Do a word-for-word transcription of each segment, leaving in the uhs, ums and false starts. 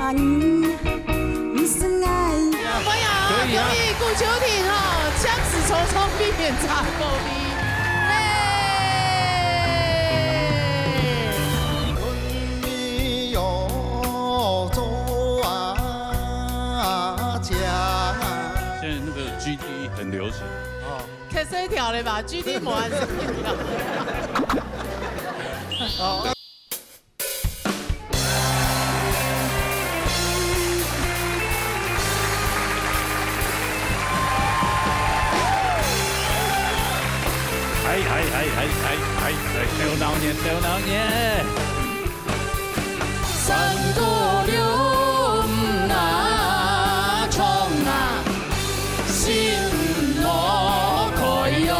歡迎，可以啊。恭喜顧秋婷哈，暫時從中避免查無理。現在那個G D很流行。哦。開始跳了吧？G D模還是跳？哦。 哎哎哎哎哎哎，鬥鬧熱，鬥鬧熱！三姑六姆啊，唱啊，心莫開喲，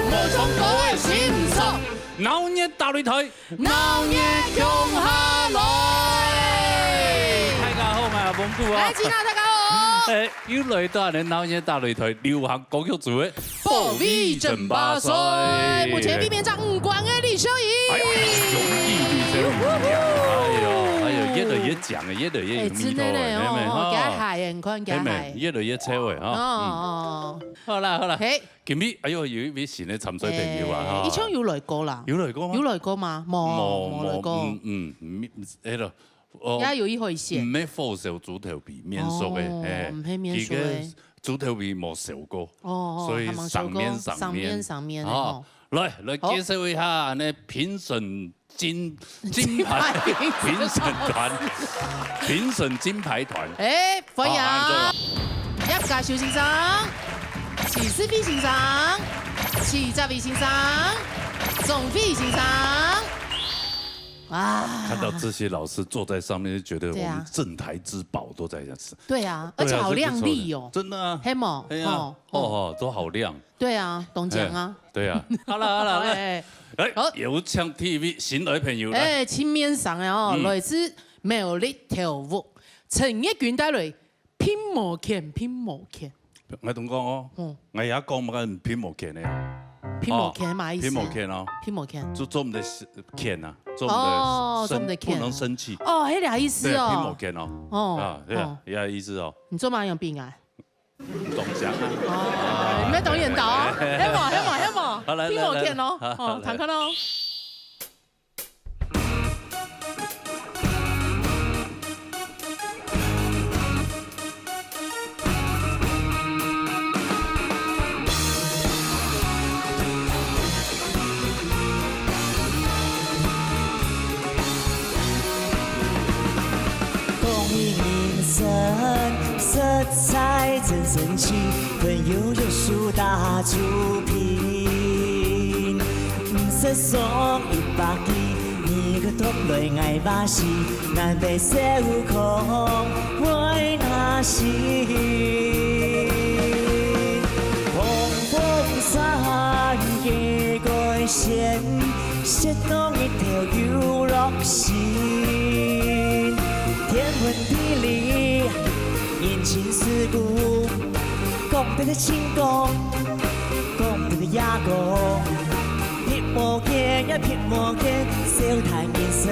無唱歌个心酸。鬧熱打擂台， 鬧熱共下來！大家好，𠊎係蒙古啊。來，今仔大家好。哎，又來到恁鬧熱打擂台，流行歌曲組个保衛爭霸賽。目前位面正五關个李秀怡。哎，秀怡，李秀怡。哎喲，哎喲，越來越強了，越來越有味道了，哎，真的呢，妹妹，哦，哦，哈。加海，你看，加海。妹妹，越來越臭了，哈。哦，嗯。哦，哦。好啦，好啦。嘿。 今日，哎喲，有一位新个參賽朋友啊，哎，哈。以前有來過啦。有來過嗎？有來過嗎？無，無，無來過。無，嗯，嗯，嗯，哎咯，哦，也有一回線。毋係火燒豬頭皮，面熟个，哦，哎，毋係面熟个。佢个豬頭皮無燒過，哦，哦，所以還蠻熟過，上面，上面。上面，上面的，哦。來，來介紹一下，好。恁呢評審 金，金牌評審團，評審金牌團。哎，歡迎。好，啊，你坐。葉嘉修先生、徐世輝先生、徐澤偉先生、鍾輝先生。啊。看到這些老師坐在上面，就覺得我們鎮台之寶都在這。對啊。對啊，對啊，而且好亮麗哦。這不錯的，真的啊。黑毛，哎呀，哦，哦，哦，都好亮。 對啊，當靚啊。哎，對啊。好了，好了，好，來。哎，哎，好。有請第一位新來朋友，來。哎，青面上的哦，嗯。來自苗栗頭屋，陳月君帶來《並無權》，並無權。𠊎同你講哦，嗯。𠊎也講嘛，並無權的啊。並無權嘛，哦，意思？並無權哦。並無權。就做毋得權啊，做毋得哦，生，做毋得權。不能生氣。哦，那個意思哦。對，並無權哦。哦，啊，對啊，哦。也意思哦。你做麼个用病啊？ 中獎啊。哦，你們導演導啊，黑馬，黑馬，黑馬，好，來，並無權哦，來，來，好，哦，來。坦克哦。講你人生 實在真神奇，朋友有數打出拼。毋識送一百句，你个毒來𠊎嘛死，南北小空會那死。碰碰山个改善， 食到日頭又落山，天文地理，人情世故，講得个清講，講得个也講，並無權也並無權，笑談人生。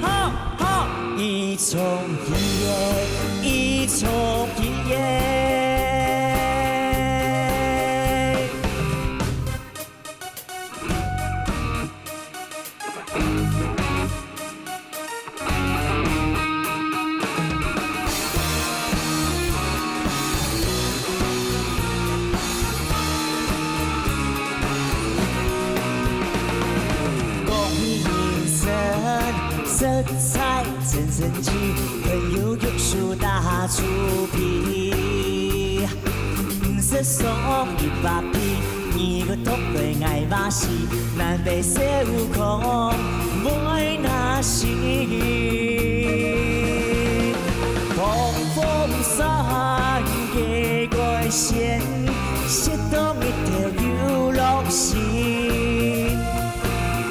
好，好，一重一耶，一重一耶。 講你人生實在真神奇，朋友有數打出拼。 毋識送一百句，你个毒來𠊎嘛死，南北小空會那死。碰碰山个改善，食到日頭又落山。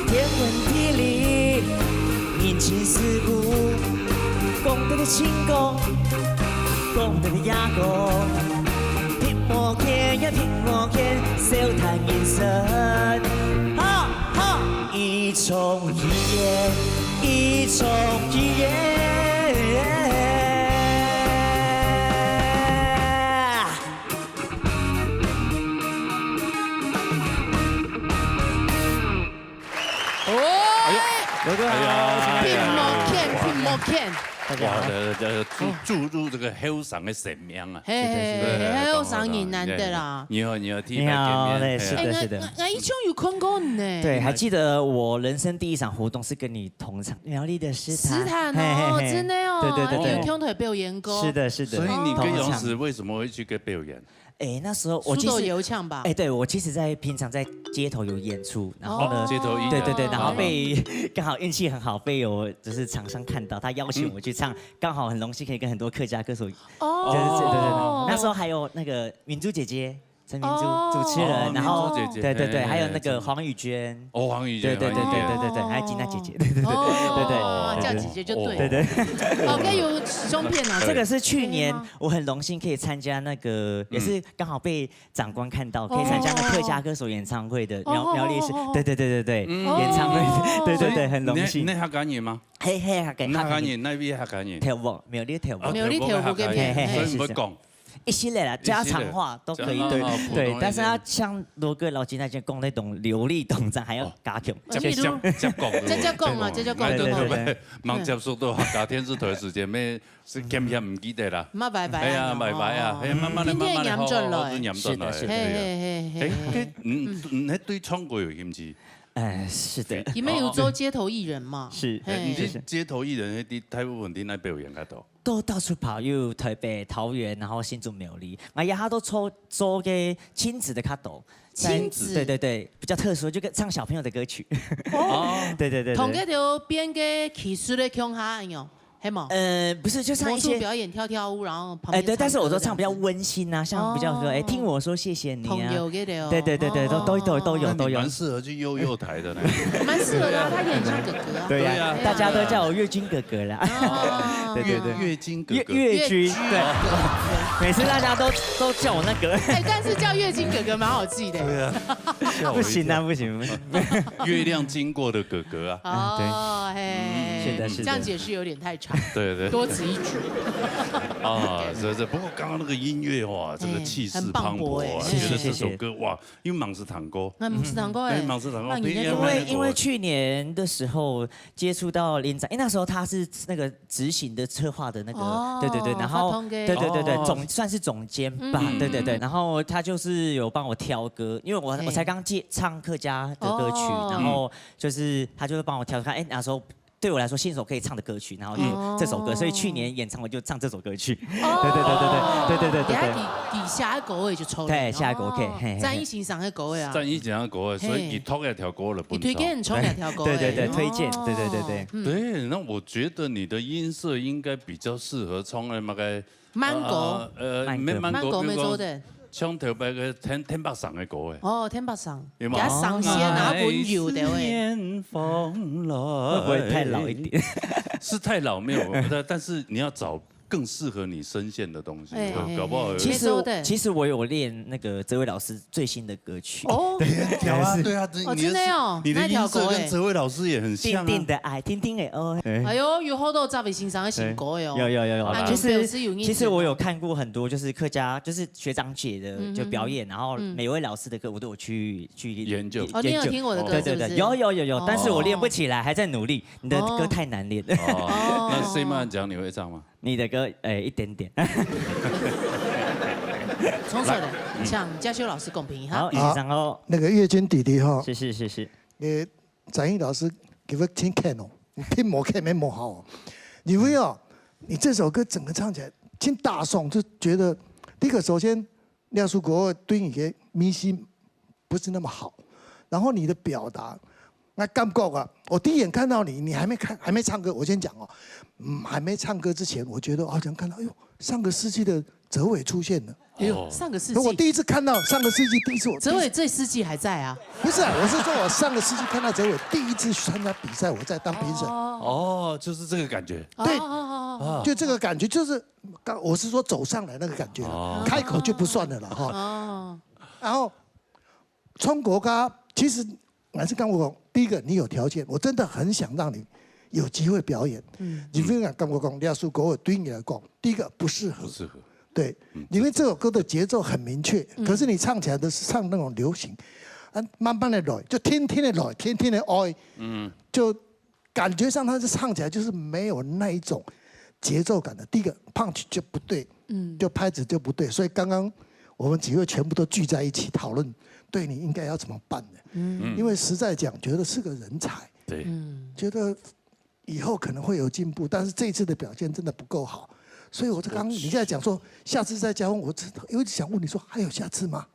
天文地理，人情世故，講得个清講， 講得个也講，並無權也並無權，笑談人生。哈哈，一重一耶，一重一耶。哎呀，屏幕看，屏幕看。大家好。哇，这，这注，注入这个后生的生命啊。嘿，嘿，嘿，对，对，对，后生人难得啦。你好，你好，第一次见面。你好，对，是的，嘿。是的。哎，我，我，我以前有看过你呢。对，还记得我人生第一场活动是跟你同场，苗栗的诗坛。诗坛哦，嘿，嘿，嘿。真的哦，对，对，对，对。你有共同表演过。是的，是的，所以你跟杨石为什么会去跟表演？同场。 哎，那时候我其实，苏州有抢吧？哎，对，我其实在平常在街头有演出，然后呢，哦，街头艺人。对，对，对，然后被，哦。刚好运气很好，被有就是厂商看到，他邀请我去唱，刚好很荣幸可以跟很多客家歌手，哦。就是，对，对，对，那时候还有那个敏珠姐姐，陈敏珠，哦。主持人，哦，然后，敏珠姐姐，对，对，对，嘿，还有那个黄宇娟。 哦，黄宇娟，对，对，对，黄宇娟。对，对，对，对，还有金娜姐姐，对，对，对，哦，对，对，对，叫姐姐就对了。对，对。哦，该有相片啊。这个是去年，我很荣幸可以参加那个，也是刚好被长官看到，可以参加那客家歌手演唱会的苗，苗栗市，哦，哦，哦，哦。对，对，对，对，对，演唱会，哦。对，对，对，很荣幸。所以你，你客家人吗？嘿，嘿，客家人。你客家人，哪位客家人？跳舞，苗栗跳舞。哦，苗栗跳舞个片，跳舞个客家人，嘿，嘿，所以你会讲。是，是。 一系列啦，一系列。家常话都可以，对，家常话，普通一点。对，但是要像罗哥、老金那些讲那种流利通章，还要加强。哦，直接讲，直接讲，直接讲啊，直接讲。对，对，对，对。对，对，对。蛮接触到客家电视台个时间，咩，是欠欠毋记得啦。嘛拜拜啊，哎呀，拜拜啊，哦。嘿，慢慢地，天天慢慢地，念转来。好，好，好，念转来，是的，是的。嘿，嘿，嘿，嘿，哎，嘿。你，你，你对唱歌有兴趣？哎，是的。你们有做街头艺人嘛？是，嘿。哎，你是街头艺人，大部分在哪表演较多？ 都到处跑，又台北、桃园，然后新竹、苗栗，啊，也都做，做个亲子的较多。亲子？对，对，对，比较特殊，就跟唱小朋友的歌曲。哦。对，对，对，对。同个就编个技术的共下，哎哟，系吗？呃，不是，就唱一些魔术表演，跳跳舞，然后旁边哎，对，但是我都唱比较唱歌这样子。温馨啊，像比较说，哎，哦。听我说谢谢你啊。童谣个的哦。对，对，对，对，都，都，都，都有，都有。那你蛮适合去幼幼台的呢。蛮适合的啊，他也很像哥哥啊。对呀，对呀。大家都叫我月军哥哥啦。哦。对，对，对。月，月经哥哥。月，月军，月军。对。每次大家都，都叫我那个。哎，但是叫月经哥哥蛮好记的。对啊，吓我一跳。不行啊，不行，不行。月亮经过的哥哥啊。哦，嘿，嗯，是的，是的。这样解释有点太长。对，对。多此一举。啊，是，是。不过刚刚那个音乐哇，这个气势磅礴啊，哎，很磅礴哎。觉得这首歌，谢谢，谢谢。哇，因为芒斯坦哥。那芒斯坦哥哎，哎，芒斯坦哥，那你那个因为，因为去年的时候接触到林展，因为那时候他是那个执行的策划的那个，哦，对，对，对，然后，发通给。对，对，对，对，哦。总，算是总监吧，嗯。对，对，对，然后他就是有帮我挑歌，因为我，嘿。我才刚接，唱客家的歌曲，哦。然后就是他就会帮我挑，看，哎，那时候对我来说新手可以唱的歌曲，然后就这首歌，哦。所以去年演唱会就唱这首歌曲。哦。对，对，对，对，对，对，对，对，对。等下底，底下个歌位就抽了。对，下一个OK，哦。嘿，嘿，嘿。张艺兴上个歌位啊。张艺兴上个歌位，所以嘿。佢托一条歌了，佢推荐唱一条歌位。对，对，对，推荐，对，对，对，对。哦。嗯。对，那我觉得你的音色应该比较适合唱那个慢歌。呃，呃，慢歌。慢歌，慢歌，慢歌，比如说，没错的。像头擺个天，天北上个歌哎。哦，天北上。有吗？也上仙啊，哎，温柔的喂。思念风来。会不会太老一点？是太老没有，但，但是你要找更适合你声线的东西，哎，哎，搞不好有。哎，其实，没错的。其实我有练那个哲伟老师最新的歌曲。哦。对，有啊，对啊，这，哦，你的，真的哦，你的音色跟哲伟老师也很像啊。那条歌哎。定定的爱，定定的哦。哎。哎呦，有好多哲伟先生的新歌哎哦。有，有，有，有。啊，其实，你表示有认真哦。其实我有看过很多，就是客家，就是学长姐的，嗯，就表演，嗯，然后每位老师的歌我都有去，去研究。哦，你有听我的歌，对，对，对，是不是？有，有，有，有，哦。但是我练不起来，还在努力。你的歌太难练了。哦，那Simon讲你会唱吗？你的歌，哎，一点点。从手的，请嘉修老师公平哈。好，以上哦。啊，那个月军弟弟哈，谢谢，谢谢。呃，展翼老师，你会听看哦，你听没看没没好哦。你会哦，你这首歌整个唱起来，听大宋就觉得，第一个首先，廖叔国对你的咪西不是那么好，然后你的表达，那感觉啊，我第一眼看到你，你还没看，还没唱歌，我先讲哦，嗯，还没唱歌之前，我觉得好像看到，哎呦，上个世纪的哲伟出现了。哎呦，哦。上个世纪。我第一次看到上个世纪，第一次我哲伟这世纪还在啊。不是啊，我是说我上个世纪看到哲伟，第一次去参加比赛，我在当评审。哦。哦，就是这个感觉。对，哦，哦，哦，哦。就这个感觉，就是刚，我是说走上来那个感觉了，哦。开口就不算了啦，哈。哦。然后从国家，其实还是跟我讲，第一个你有条件，我真的很想让你有机会表演。嗯。你非常跟我讲，廖叔国对你来讲，第一个不适合。不适合。对，嗯。因为这首歌的节奏很明确，嗯。可是你唱起来的是唱那种流行，啊，慢慢的来，就天天的来，天天的爱，嗯。就感觉上他是唱起来就是没有那一种节奏感的。第一个 punch 就不对，嗯，就拍子就不对，所以刚刚我们几位全部都聚在一起讨论，对你应该要怎么办呢？嗯，因为实在讲，觉得是个人才，对，觉得以后可能会有进步，但是这一次的表现真的不够好。所以我刚刚你在讲说下次再交换，我真的有点想问你说还有下次吗？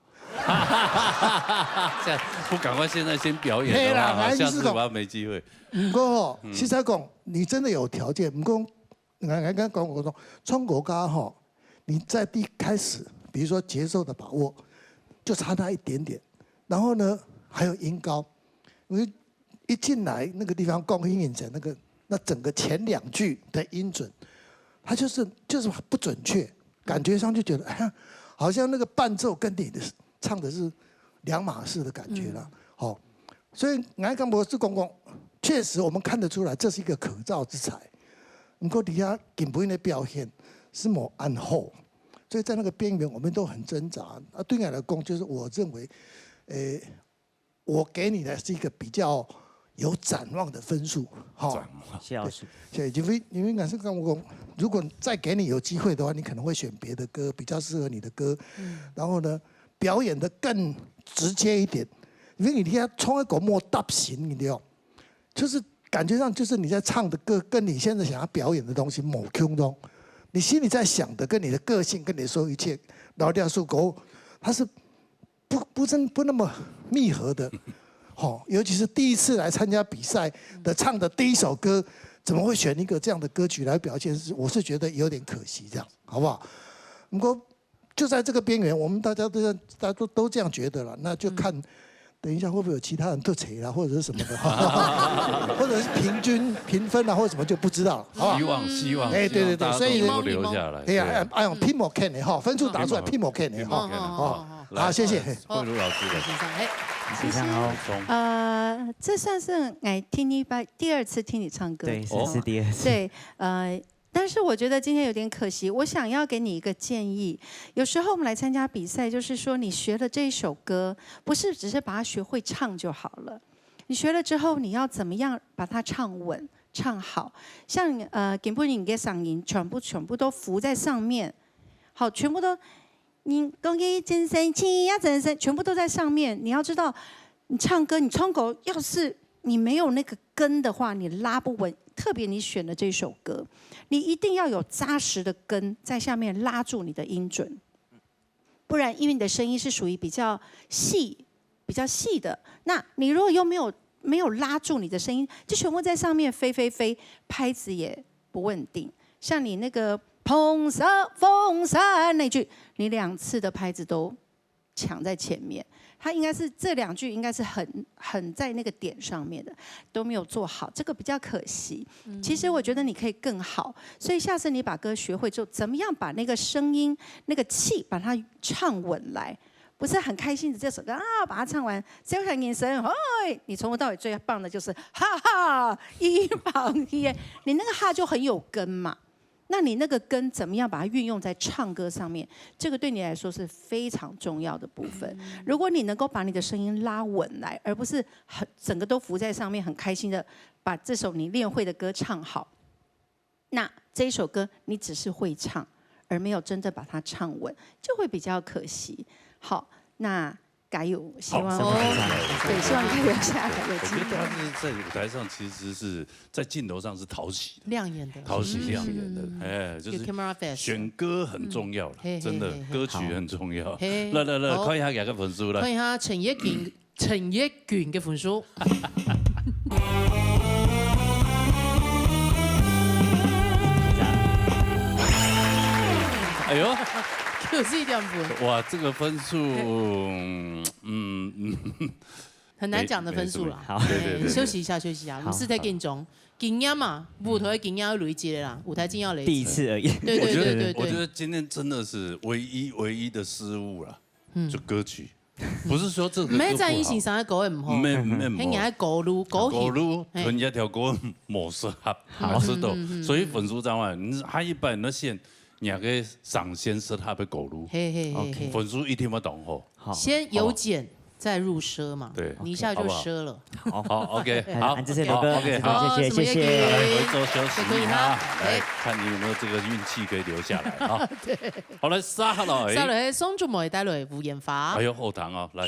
这样不赶快现在先表演的话，嘿啦来下次你是讲我要没机会。不过哦，实在讲，你真的有条件。不过，我刚刚讲过说，唱歌家哈，你在第一开始，比如说节奏的把握，就差那一点点。然后呢，还有音高，因为一进来那个地方，光阴影城那个，那整个前两句的音准，它就是就是不准确，感觉上就觉得，哎呀，好像那个伴奏跟你的唱的是两码事的感觉了。好，所以来讲，我是公公，确实我们看得出来，这是一个可造之才。不过底下根本的表现是没按好，所以在那个边缘，我们都很挣扎。啊，对我来讲，就是我认为，呃，我给你的是一个比较有展望的分数，哈。展望谢老师，对，因为因为我是跟我讲，如果再给你有机会的话，你可能会选别的歌，比较适合你的歌。然后呢，表演的更直接一点，因为你听他唱一个莫搭形，你知道，就是感觉上就是你在唱的歌跟你现在想要表演的东西没共同，你心里在想的跟你的个性跟你说一切，然后廖树狗他是不不是不那么密合的，吼，尤其是第一次来参加比赛的唱的第一首歌，怎么会选一个这样的歌曲来表现？是我是觉得有点可惜，这样好不好？不过就在这个边缘，我们大家都在大家都都这样觉得了，那就看。等一下会不会有其他人吐槽啦，或者是什么的，或者是平均评分啊，或者什么就不知道了，好不好？希望希望，哎对对对希望大家所以都能够留下来。哎呀，对哎哎呦，屏幕看的哈，分数打出来，屏幕看的哈。屏幕看的哦，来好，谢谢。慧茹老师的先生，哎，非常好。中呃，这算是哎听你把第二次听你唱歌，对，哦是是第二次。对，呃，但是我觉得今天有点可惜，我想要给你一个建议。有时候我们来参加比赛，就是说你学了这一首歌，不是只是把它学会唱就好了。你学了之后，你要怎么样把它唱稳、唱好？像呃，根本你的嗓音全部全部都浮在上面，好，全部都你讲个真声、气呀真声，全部都在上面。你要知道，你唱歌，你唱歌，要是你没有那个根的话，你拉不稳。特别你选的这首歌，你一定要有扎实的根在下面拉住你的音准，不然因为你的声音是属于比较细、比较细的，那你如果又没有没有拉住你的声音，就全部在上面飞飞飞，拍子也不稳定。像你那个碰上风扇那句，你两次的拍子都抢在前面，它应该是这两句应该是很很在那个点上面的，都没有做好，这个比较可惜。其实我觉得你可以更好，所以下次你把歌学会之后，怎么样把那个声音、那个气把它唱稳来？不是很开心的这首歌啊，把它唱完，只有很眼神，嘿，你从头到尾最棒的就是哈哈一棒耶，你那个哈就很有根嘛。那你那个根怎么样把它运用在唱歌上面？这个对你来说是非常重要的部分。如果你能够把你的声音拉稳来，而不是很整个都浮在上面，很开心的把这首你练会的歌唱好，那这一首歌你只是会唱，而没有真的把它唱稳，就会比较可惜。好，那加油，希望好对，希望可以留下来，有我机会。觉得他是在舞台上，其实是在镜头上是讨喜的，亮眼的，讨喜亮眼的，哎，就是有 camera face，选歌很重要了，嘿嘿真的嘿嘿歌曲很重要。嘿来来来，好看一下雅各粉丝来看，一下陈奕迅，陈奕迅个分数，哎呦，九十一点分，哇，这个分数，嗯嗯，很难讲的分数啦。好对对对对休息一下，休息一下，我们是在紧张，经验嘛，舞台的经验要累积的啦，舞台经验要累积。第一次而已。对对我觉得对对对，我觉得今天真的是唯一唯一的失误了，就歌曲，不是说这个歌不好没在意欣赏的歌也唔好，没没嘿，你还高路高高音，路嘿跟人家跳歌模式合合适的，所以分数这样啊，你下一班那线，你那个上线适合的高路，嘿嘿嘿嘿，分数一定要当好。好，先由简再入奢嘛，對，你一下就奢了。好不好？好，OK，好，好，這是劉哥，好，OK，好，謝謝，謝謝。好，什麼意思？來，回座休息一下，謝謝。來，看你有沒有這個運氣可以留下來啊。對。好，來，續落來。續落來，宋祖梅帶來吳彥華。哎喲，好聽哦，來。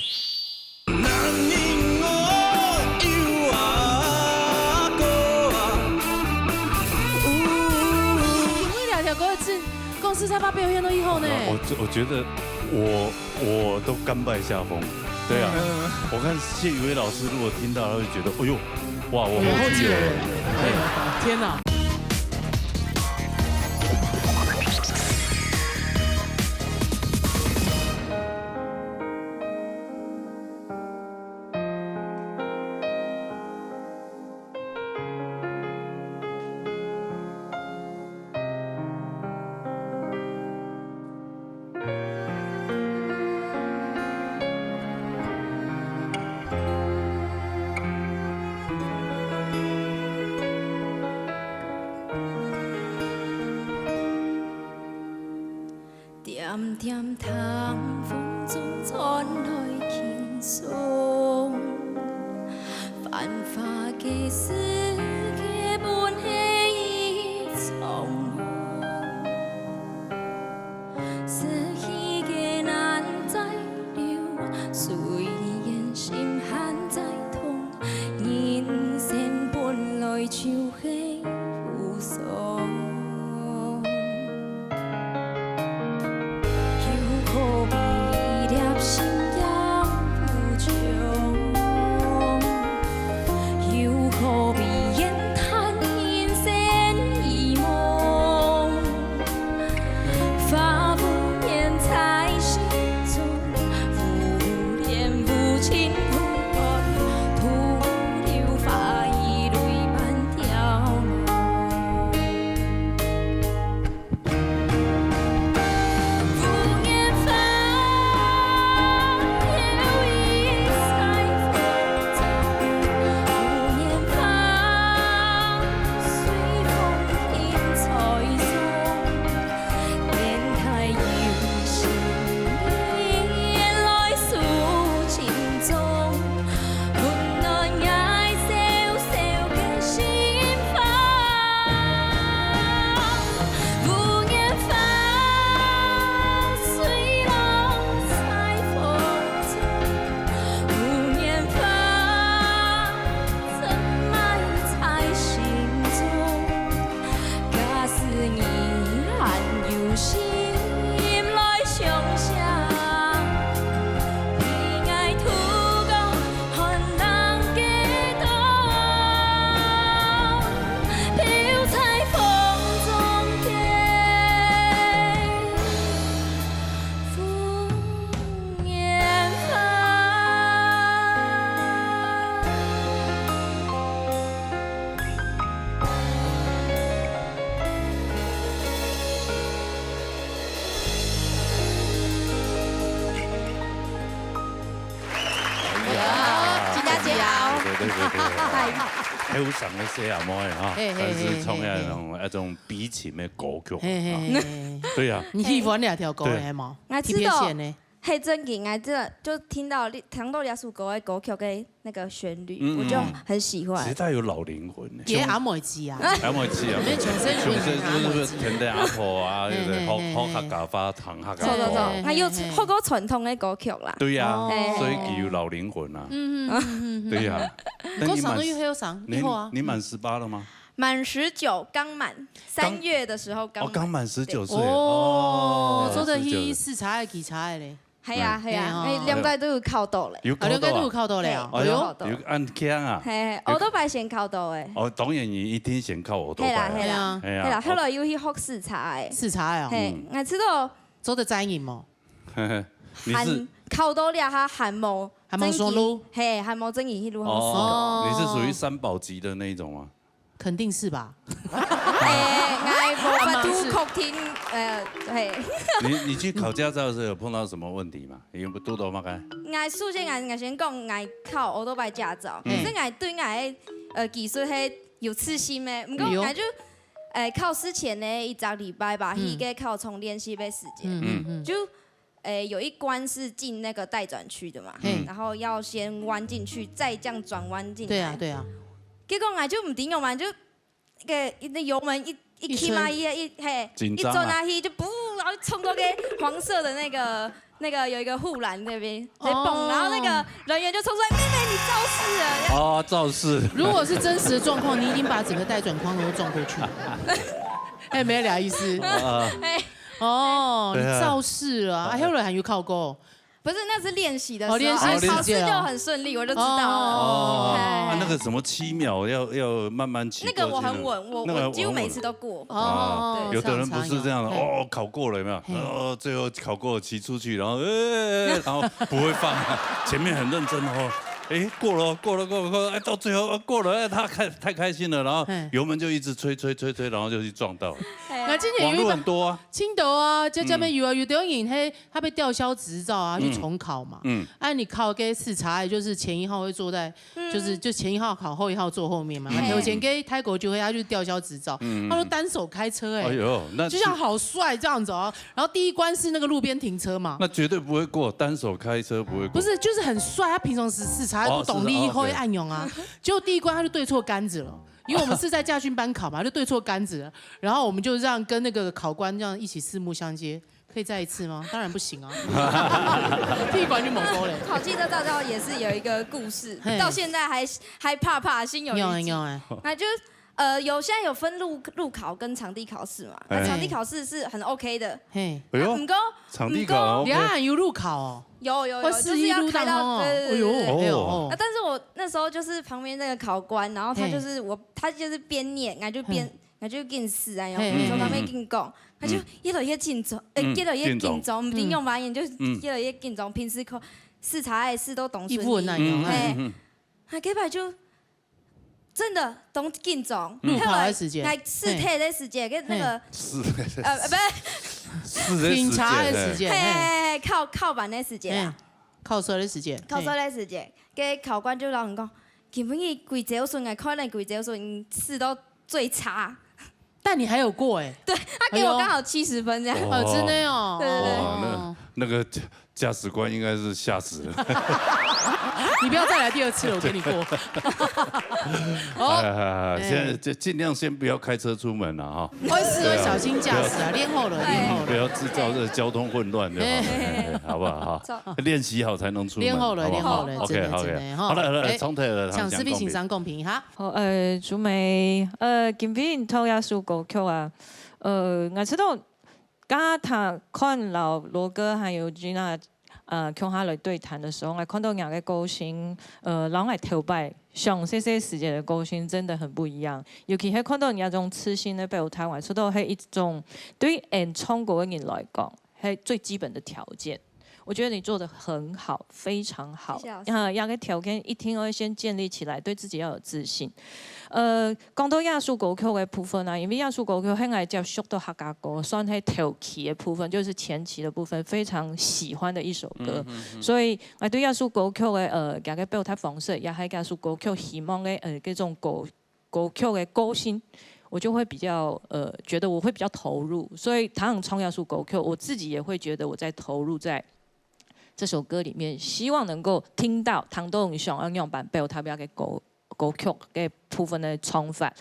因為兩條歌詞，公司才把表現到以後呢。我，我覺得我 我都甘拜下風。對啊，嗯。我看謝宇威老師如果聽到，他會覺得，哎喲，哇，我後繼了。我後繼了。哎，天哪！恬恬聽風中傳來輕鬆，繁華个世界本係一場夢。 逝去个難再留，雖然心還在痛，人生本來就係無常。又可比一粒心也無從，又可比言談人生一夢。 花無言在心中，無言無情無愛，徒留花衣淚般凋零。無言花，又一再風中，無言花，隨風輕吹送。 等待有心人來訴情衷，溫暖𠊎小小个心房。無言花，隨落在風中，無言花，深埋在心中。 假使你還有心來相惜，比𠊎渡過寒冷个冬，飄在風中个無言花。 哎呀，真正是啊。對，對，對，對，對。嗨。還有上个細阿妹哈，嘿，嘿，但是唱那種，嘿，嘿，嘿。那種悲情的歌曲啊。嘿，嘿，嘿，嘿。對啊。你喜歡哪條歌的，對。係無？𠊎知道。特別選的。 係正經，𠊎真个就聽到你，聽到這首歌个歌曲个那個旋律，嗯，我就很喜歡。其實它有老靈魂呢。佢阿妹子啊。阿妹子啊。你全身全靈全身就是阿妹子。甜的阿婆啊，對不對？嘿，嘿，嘿，嘿。好，好客家話，糖客家話。著，著，著。還有好過傳統个歌曲啦。對呀，哦。所以佢有老靈魂啊。嗯，嗯，嗯，嗯，嗯。對呀。毋過上個月還有上，那你滿，以後啊。你滿十八了嗎？滿十九，剛滿，三月的時候剛滿。哦，剛滿十九歲。對。哦，哦，做得去十九歲。視察个，檢查个咧。 係啊，嗯。係啊，係哦。欸，兩個都有考到咧。有考到啊？啊，兩個都有考到咧哦。係，哎喲，有考到。有恁慶啊？係，係，有考到。奧多拜先考到欸。哦，當然你一定先考奧多拜啊。係啦，係啦。係啊。係啦，後來又去學視察欸。視察欸哦。係，嗯。𠊎知道。做得載人無？你是還考到這下還無，還無上路？係，還無正經去路上。哦，哦。你是屬於三寶級的那一種嗎？ 肯定是吧？欸，𠊎無法度確定，呃，係。你，你去考駕照的時候有碰到什麼問題嗎？有堵到麼个？𠊎首先𠊎，𠊎先講，𠊎考奧多拜駕照，嗯。可是𠊎對𠊎个，呃，技術係有自信个，毋過𠊎就，呃，考試前个一隻禮拜吧，嗯。去該考場練習个時間，嗯，嗯，嗯。就诶，有一關是進那個待轉區的嘛，嘿。然後要先彎進去，再這樣轉彎進來。對啊，對啊。結果𠊎就毋知仰般，就那個那油門一一起嘛，一一嘿，緊張啊。一轉下去就噗，然後衝到該黃色的那個那個有一個護欄那邊，直接蹦，哦。然後那個人員就衝出來：「妹妹，你肇事了！」哦，肇事。如果是真實的狀況，你一定把整個待轉框都撞過去。哎，沒倈仔意思。啊。哎，哦，對啊。你肇事了啊！啊，後來還有考過？不是，那是練習的時候，哦，練習時節哦。啊，考試就很順利，我就知道了。哦。哎。啊，那個什麼七秒要，要慢慢騎過去那個。那個我很穩，我，那個我幾乎每次都過。哦，對。有的人不是這樣的，這樣差異哦。哦，考過了有沒有？嘿。哦，最後考過騎出去，然後，呃，然後不會放，前面很認真哦。誒，過了，過了，過了，過了，哎，到最後，呃，過了，哎，他開，太開心了，然後嘿。油門就一直催，催，催，催，然後就去撞到了。哎。那今年有一個網路很多啊。青島啊，這，這邊有啊，嗯。有的人嘿，他被吊銷執照啊，去重考嘛。嗯。嗯。啊，你考該視察，就是前一號會坐在，嗯。就是，就前一號考，後一號坐後面嘛。嗯。有錢給泰國就會，他就吊銷執照，嗯。他說單手開車，哎。哎呦，那就像好帥這樣子哦。然後第一關是那個路邊停車嘛。那絕對不會過，單手開車不會過。不是，就是很帥，他平常時視察，哦，不懂禮儀，是的，OK。會按鈕啊。結果第一關他就對錯杆子了。 因為我們是在駕訓班考嘛，就對錯杆子了，然後我們就這樣跟那個考官這樣一起四目相接，可以再一次嗎？當然不行啊，踢館就無辜嘞。考汽車駕照也是有一個故事，嘿。到現在還，還怕怕，心有餘悸。有欸，有欸。那就，呃，有，現在有分路，路考跟場地考試嘛，那，哎。場地考試是很OK的。嘿。哎呦，啊，毋過，場地考很OK。毋過，你看有路考哦。 有，有，有，會四一路當中哦。就是要開到，對，對，對，對。哎呦，哎呦，哦。哦。啊，但是我那時候就是旁邊那個考官，然後他就是我，嘿。他就是邊念，然後就邊，嘿。然後就緊試啊，然後嘿，嘿，從旁邊緊講，嘿。他就越來越緊張，呃，嗯，越來越緊張，緊張。毋知仰般，就，嗯。越來越緊張。平時考，視察的試都當順利。一副很難用，嗯，嘿。嗯，嗯。啊，這擺就 真的當緊張。路考的時節。後來，來試題的時節，跟那個，嘿。試題的時節。呃，呃，不是。試題的時節，檢查的時節，嘿，嘿。嘿，嘿，嘿，考，考班的時節啊。嘿，考試的時節，考試的時節，嘿。該考官就摎人講：「今晡日規朝晨，𠊎看你規朝晨，你試到最差。」但你還有過欸。對，他給我剛好七十分這樣。哎呦。哦，真的哦。對，對，對。哇，哦。那，那個 駕駛官應該是嚇死了。你不要再來第二次了，我跟你過。哦。哎，哎，哎，哎。現在就盡量先不要開車出門了哈。會試會小心駕駛啊，對啊。練好了，哎。練好了。不要製造這個交通混亂就好了，哎。哎，哎，好不好？哈，走。練習好才能出門，練好了，好不好？練好了，OK，真的，OK。真的，哈。好了，好了，哎，重提了，請思碧先生講評哈。好，呃，竹梅，呃，今晡日讀這首歌曲啊，呃，𠊎知道 剛剛聽，看摎羅哥還有Gina，呃，共下來對談的時候，𠊎看到你个個性，呃，摎𠊎頭擺上細細時節的個性真的很不一樣。尤其係看到你那種自信的表達，𠊎知道係一種對於演唱歌的人來講，係最基本的條件。我覺得你做得很好，非常好。謝謝老師。啊，這個條件一定要先建立起來，對自己要有自信。 呃，講到這首歌曲的部分啊，因為這首歌曲係𠊎接觸到客家歌，算係頭期的部分，就是前期的部分，非常喜歡的一首歌。嗯，嗯，嗯。所以，呃，對這首歌曲的，呃，這個表達方式，也係這首歌曲希望的，呃，這種歌，歌曲的個性，我就會比較，呃，覺得我會比較投入。所以，當唱這首歌曲，我自己也會覺得我在投入在 這首歌裡面，希望能夠聽到，聽到你想要仰般表達个歌，歌曲个部分的唱法。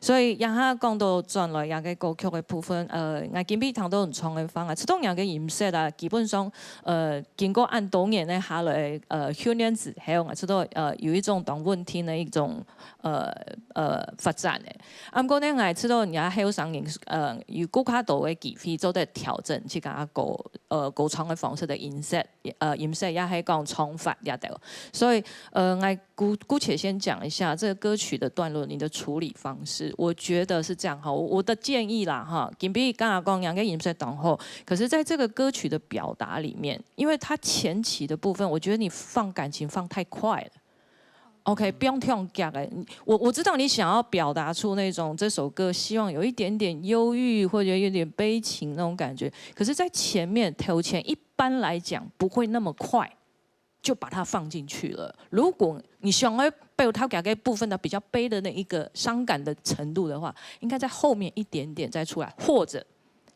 所以，這下講到轉來這個歌曲的部分，呃，𠊎今晡日聽到你唱个話，啊，知道你个音色啊，基本上，呃，經過恁多年个下來，呃，訓練之後，𠊎知道，呃，有一種當穩定的一種，呃，呃，發展个。啊，毋過呢，𠊎知道你後生人，呃，有更加多个機會做得調整自家个歌，呃，歌唱个方式个音色。 呃，音色也係講唱法這兜。所以，呃，𠊎姑，姑且先講一下這個歌曲的段落，你的處理方式，我覺得是這樣哈，我，我的建議啦哈，今晡日剛剛講兩個音色當好，可是在這個歌曲的表達裡面，因為它前期的部分，我覺得你放感情放太快了。 OK，不用太急欸。我，我知道你想要表達出那種這首歌希望有一點點憂鬱或者有點悲情那種感覺，可是在前面頭前一般來講不會那麼快就把它放進去了。如果你想要表達這個部分的比較悲的那一個傷感的程度的話，應該在後面一點點再出來，或者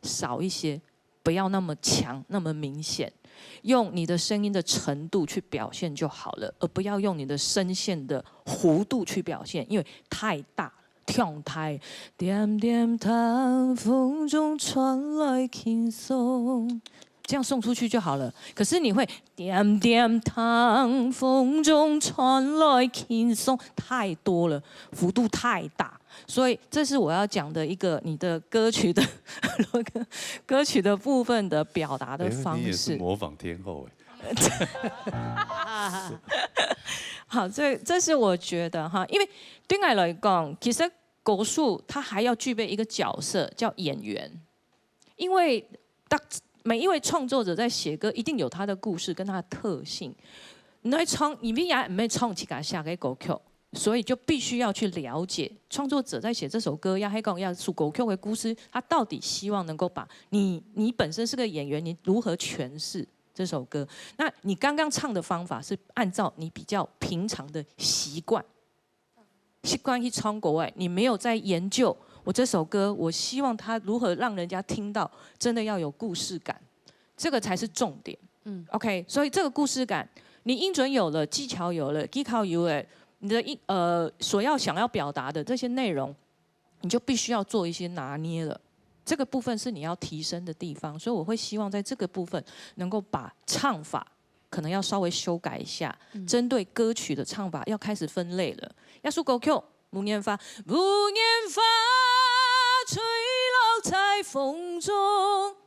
少一些。不要那么强，那么明显，用你的声音的程度去表现就好了，而不要用你的声线的弧度去表现，因为太大了，忒大。点点糖，风中传来轻松，这样送出去就好了。可是你会点点糖，风中传来轻松，太多了，幅度太大。所以这是我要讲的一个你的歌曲的歌曲的部分的表达的方式。哎，你也是模仿天后哎。好，这这是我觉得哈，因为对我来讲，其实歌手他还要具备一个角色叫演员，因为当每一位创作者在写歌，一定有他的故事跟他的特性。你在唱，你也毋係唱自家寫个歌曲，所以就必须要去了解创作者在写这首歌，也係講這首歌曲的故事，他到底希望能够把你你本身是个演员，你如何诠释这首歌？那你刚刚唱的方法是按照你比较平常的习惯。习惯去唱歌哎，你没有在研究我这首歌，我希望它如何让人家听到，真的要有故事感，这个才是重点。嗯，OK，所以这个故事感，你音准有了，技巧有了，技巧有了，你的一呃所要想要表达的这些内容，你就必须要做一些拿捏了。这个部分是你要提升的地方，所以我会希望在这个部分能够把唱法可能要稍微修改一下，针对歌曲的唱法要开始分类了。要说歌曲，木棉花，木棉花吹落在风中，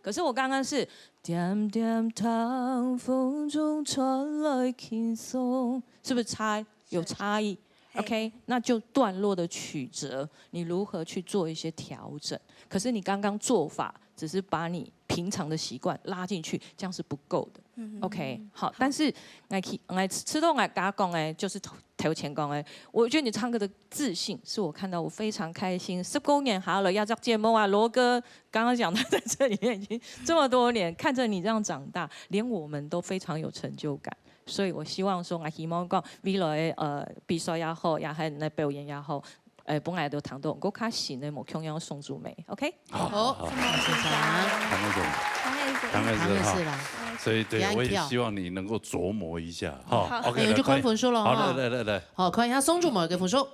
可是我刚刚是点点糖，风中传来轻松，是不是差有差异？OK，那就段落的曲折，你如何去做一些调整？可是你刚刚做法只是把你平常的习惯拉进去，这样是不够的。OK，好，但是我去，我知道我刚刚讲的，就是头头前讲的，我觉得你唱歌的自信是我看到我非常开心。十多年下来，要这节目啊，罗哥刚刚讲他在这里面已经这么多年，看着你这样长大，连我们都非常有成就感。所以我希望说，我希望讲未来呃比赛也好，也还那表演也好，呃，本来都谈到我卡新的目标要送出美，OK？好，谢谢。唐那种，唐爱子，唐爱子哈，是啦，所以对，杨跳我也希望你能够琢磨一下哈。好 OK，那就看来分数了哈。好，来来来来，好，看一下宋仲谋个分数。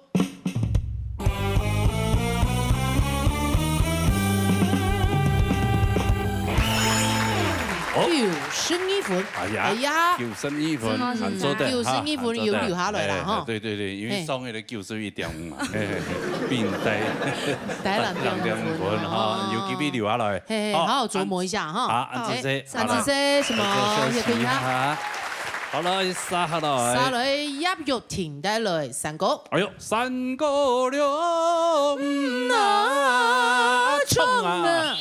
九十二分。哎呀，哎呀，九十二分，嗯还做得哈，九十二分有留下来啦哈。对对对，因为上一个九十一点五嘛，比你低低两点五分哈，有机会留下来。嘿嘿，好好琢磨一下哈。啊，安子姐，安子姐，什么？也可以哈。好了，杀下来，杀来，叶玉婷带来山歌。哎呦，山歌了，嗯啊，唱啊。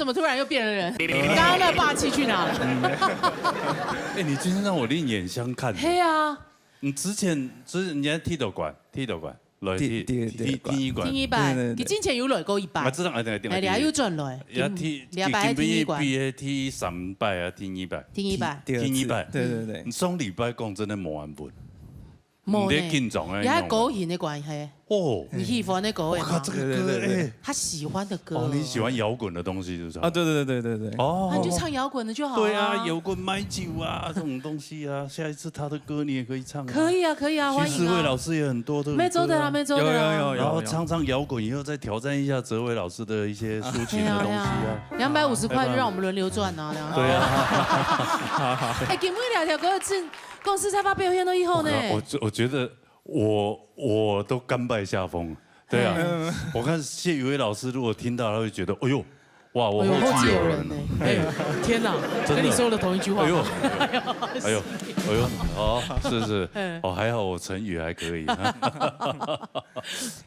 怎么突然又变了人？刚刚那霸气去哪了？哎，你今天让我另眼相看。嘿啊，你之前，之前你在剃头馆，剃头馆，来剃，剃，剃，剃，剃一馆。剃一摆，对，对，对。佢之前有来过一擺，我知道，哎，对，对，哎，你又转来，也剃，今，禮拜剃一擺，今晡日畢業剃三擺啊，剃一擺，剃一擺，第二次，剃一擺，对，对，对。你上禮拜讲真的无安分。 無呢，你在緊張欸，也係个人的關係。哦，你喜歡的歌的嗎？我靠，這個歌，對，對，對，對。哎。他喜歡的歌。哦，你喜歡搖滾的東西是不是？啊，對，對，對，對，對。哦。那你就唱搖滾的就好啊。對啊，搖滾買酒啊，這種東西啊，下一次他的歌你也可以唱啊。可以啊，可以啊，歡迎啊。徐世偉老師也很多都有歌啊。沒做的啦，沒做的啦。有，有，有，有，有。然後唱唱搖滾以後，再挑戰一下哲偉老師的一些抒情的東西啊。對啊，對啊。兩百五十塊就讓我們輪流賺啊，這樣。對啊。哎，今晡日這條歌真 公司在發表現都以後呢。我，我，我覺得我，我都甘拜下風。對啊，嗯。我看謝宇威老師如果聽到，他會覺得，哎呦，哇，我後繼有人了。哎呦，後繼有人呢。哎，天哪，真的。跟你說的同一句話。哎呦，哎呦，哎呦，哦，是，是，嗯。哦，還好我成語還可以。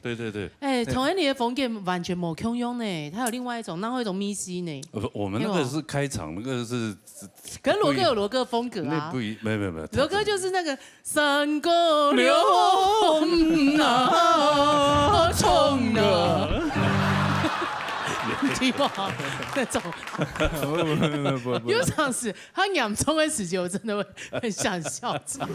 對，對，對。哎，同安你的風格完全無共樣呢，他有另外一種，那會一種迷思呢。我，我們那個是開場，那個是 可是羅哥有羅哥風格啊。那不一，沒有，沒有，沒有，羅哥就是那個山歌涼風啊，衝啊，你聽不好那種。不，不，不，不，不。有場時他嚴重的時節，我真的會很想笑場。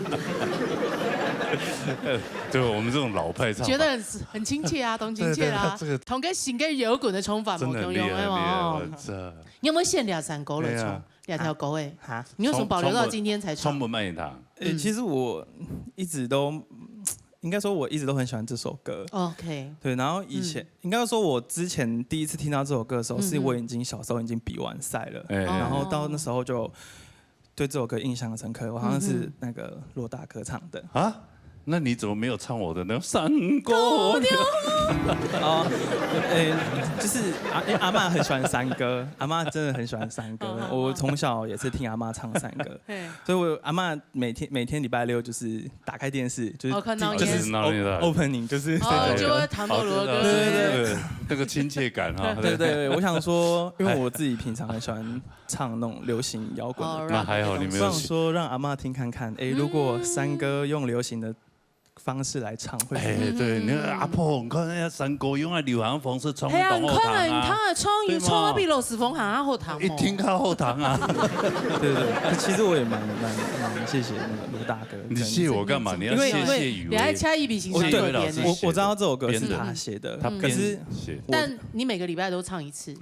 對，我們這種老派唱法。覺得很，很親切啊，當親切啊。對，對，對，這個同个新个搖滾的唱法無共樣，真的很厲害，有沒有？很厲害，我這 你有沒有獻兩三歌來唱？哎呀。兩條歌哎。哈？你為什麼保留到今天才唱？唱不慢一堂。呃，嗯。其實我一直都，應該說我一直都很喜歡這首歌。OK。對，然後以前，嗯。應該說我之前第一次聽到這首歌的時候，嗯哼。是我已經小時候已經比完賽了，哎。然後到那時候就對這首歌印象深刻。我好像是那個羅大哥唱的。嗯哼。啊？ 那你怎麼沒有唱我的那個山歌涼？哦，欸，就是阿，因為阿嬷很喜歡山歌，阿嬷真的很喜歡山歌。嗯，嗯，嗯。我從小也是聽阿嬷唱山歌，嘿。所以我阿嬷每天，每天禮拜六就是打開電視，就是哦，看到就是你。Opening，就是哦，就會彈到羅哥。對，對，對。那個，那個親切感哈。對，對，對，我想說，因為我自己平常很喜歡唱那種流行搖滾的歌。哦，那還好，你沒有。我想說讓阿嬷聽看看，欸，如果山歌用流行的方式來唱，會是，欸，對，你看阿婆，你看人家山歌用啊流行方式唱，嘿啊，當好聽啊。你看人家唱，有唱啊比羅時豐還較好聽哦。一定較好聽啊。對，對，對，其實我也蠻，蠻，蠻謝謝那個羅大哥。你謝我幹嘛？你要謝謝雨薇。因為，因為你還加一筆行程，我，對，我，我知道這首歌是他寫的，編的。可是，嗯。寫。但你每個禮拜都唱一次。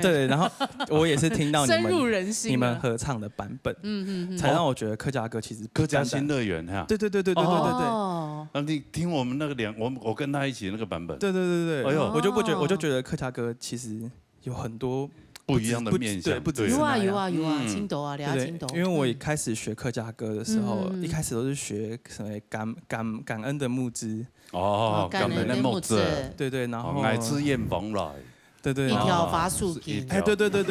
對，然後我也是聽到你們，深入人心啊。你們合唱的版本，嗯，嗯，嗯。才讓我覺得客家歌其實不單單，客家新樂園哈。對，對，對。哦。那你聽我們那個兩，我們，我跟他一起那個版本。對，對，對，對。哎呦。我就不覺，哦。我就覺得客家歌其實有很多不一樣的面向，不止，對，不止是那樣。有啊，有啊，有啊，嗯。青島啊，對，對，聊到青島。因為我一開始學客家歌的時候，嗯。一開始都是學什麼感，感，感恩的募資， 哦，哦，感恩的牧者。感恩的牧者。對，對，然後，哦，𠊎自遠方來。對，對，一條花樹根。哎，對，對，對。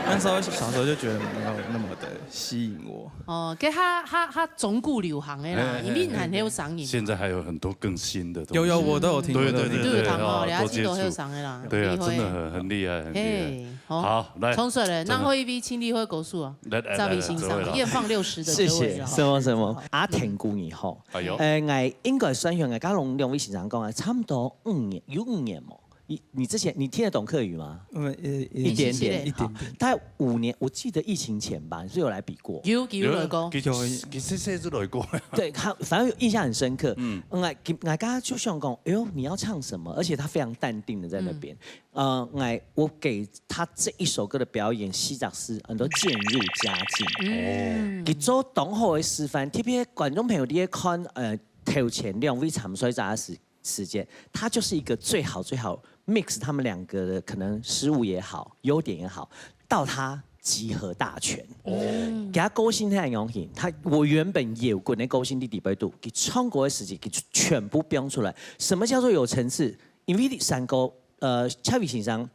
那時候小時候就覺得沒有那麼的吸引我。哦，該較，較，較中古流行的啦，哎，哎，因為你還很有聲音。現在還有很多更新的東西。有，有，我都有聽，對，我都有聽。對，對，對，對，對，哦，你還真的很有聲的啦，對啊，厲害。真的很，很厲害，很厲害。嘿，好。好，來。衝出來，這個。那會一位青綠會歌手啊，來，來，來，這位欣賞，來，這位老師。艷放六十的這位老師。謝謝，什麼，什麼，阿田姑娘吼。 哎喲。呃，𠊎應該算係𠊎摎兩位先生講啊，差不多五年，有五年無？你，你之前，你聽得懂客語嗎？嗯，呃，一點點，一點點。好，大概五年，我記得疫情前吧，你是有來比過？有，有來過。有，其實，其實是來過。對，他，反正印象很深刻。嗯。嗯，𠊎，𠊎剛剛就想講，哎喲，你要唱什麼？而且他非常淡定的在那邊。嗯。 呃，𠊎，我給他這一首歌的表演，四隻字，安到漸入佳境。嗯。佢做當好的示範，特別觀眾朋友，你在看，呃，頭前兩位參賽者的時，時間，他就是一個最好最好mix他們兩個的可能失誤也好，優點也好，到他集合大全。哦。嗯。佢个個性係恁樣形，他，我原本搖滾的個性在裡背肚，佢唱歌的時節，佢就全部放出來。什麼叫做有層次？因為山歌 呃，謝宇威先生，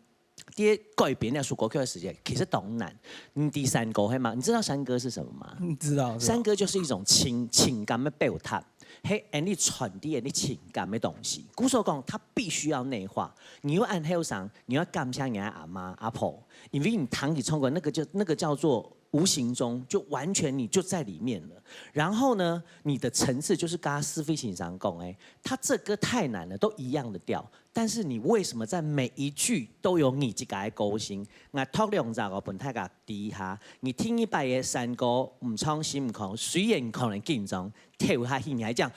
在改編那首歌曲的時間，其實當難。你知山歌係嗎？你知道山歌是什麼嗎？嗯，知道，知道。山歌就是一種情，情感的表達。係恁樣傳遞恁樣情感个東西。故所講，佢必須要內化。你又恁後生，你要感謝你个阿媽、阿婆，因為你聽佢唱歌，那個就，那個叫做無形中就完全你就在裡面了。然後呢，你的層次就是剛剛思菲先生講，欸，他這歌太難了，都一樣的調，但是你為什麼在每一句都有你自家个個性？𠊎讀兩隻哦，分大家知一下。你第一擺个山歌，毋唱心毋空，雖然可能緊張， 跳下去，你還這樣，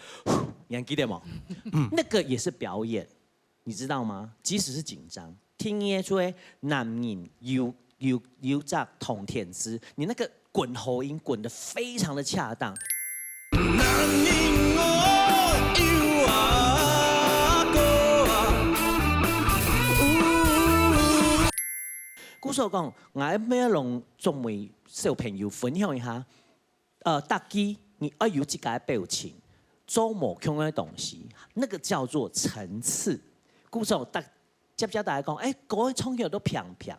你還記得嗎？那個也是表演，你知道嗎？即使是緊張，第二出个男人有，有，有隻通天枝，你那個滾喉音滾得非常的恰當。故所講，𠊎愛摎眾位小朋友分享一下， 呃，逐句你愛有自家个表情，做無共樣个東西，那個叫做層次。故所大，接接大家講，欸，歌仔唱起來都平平，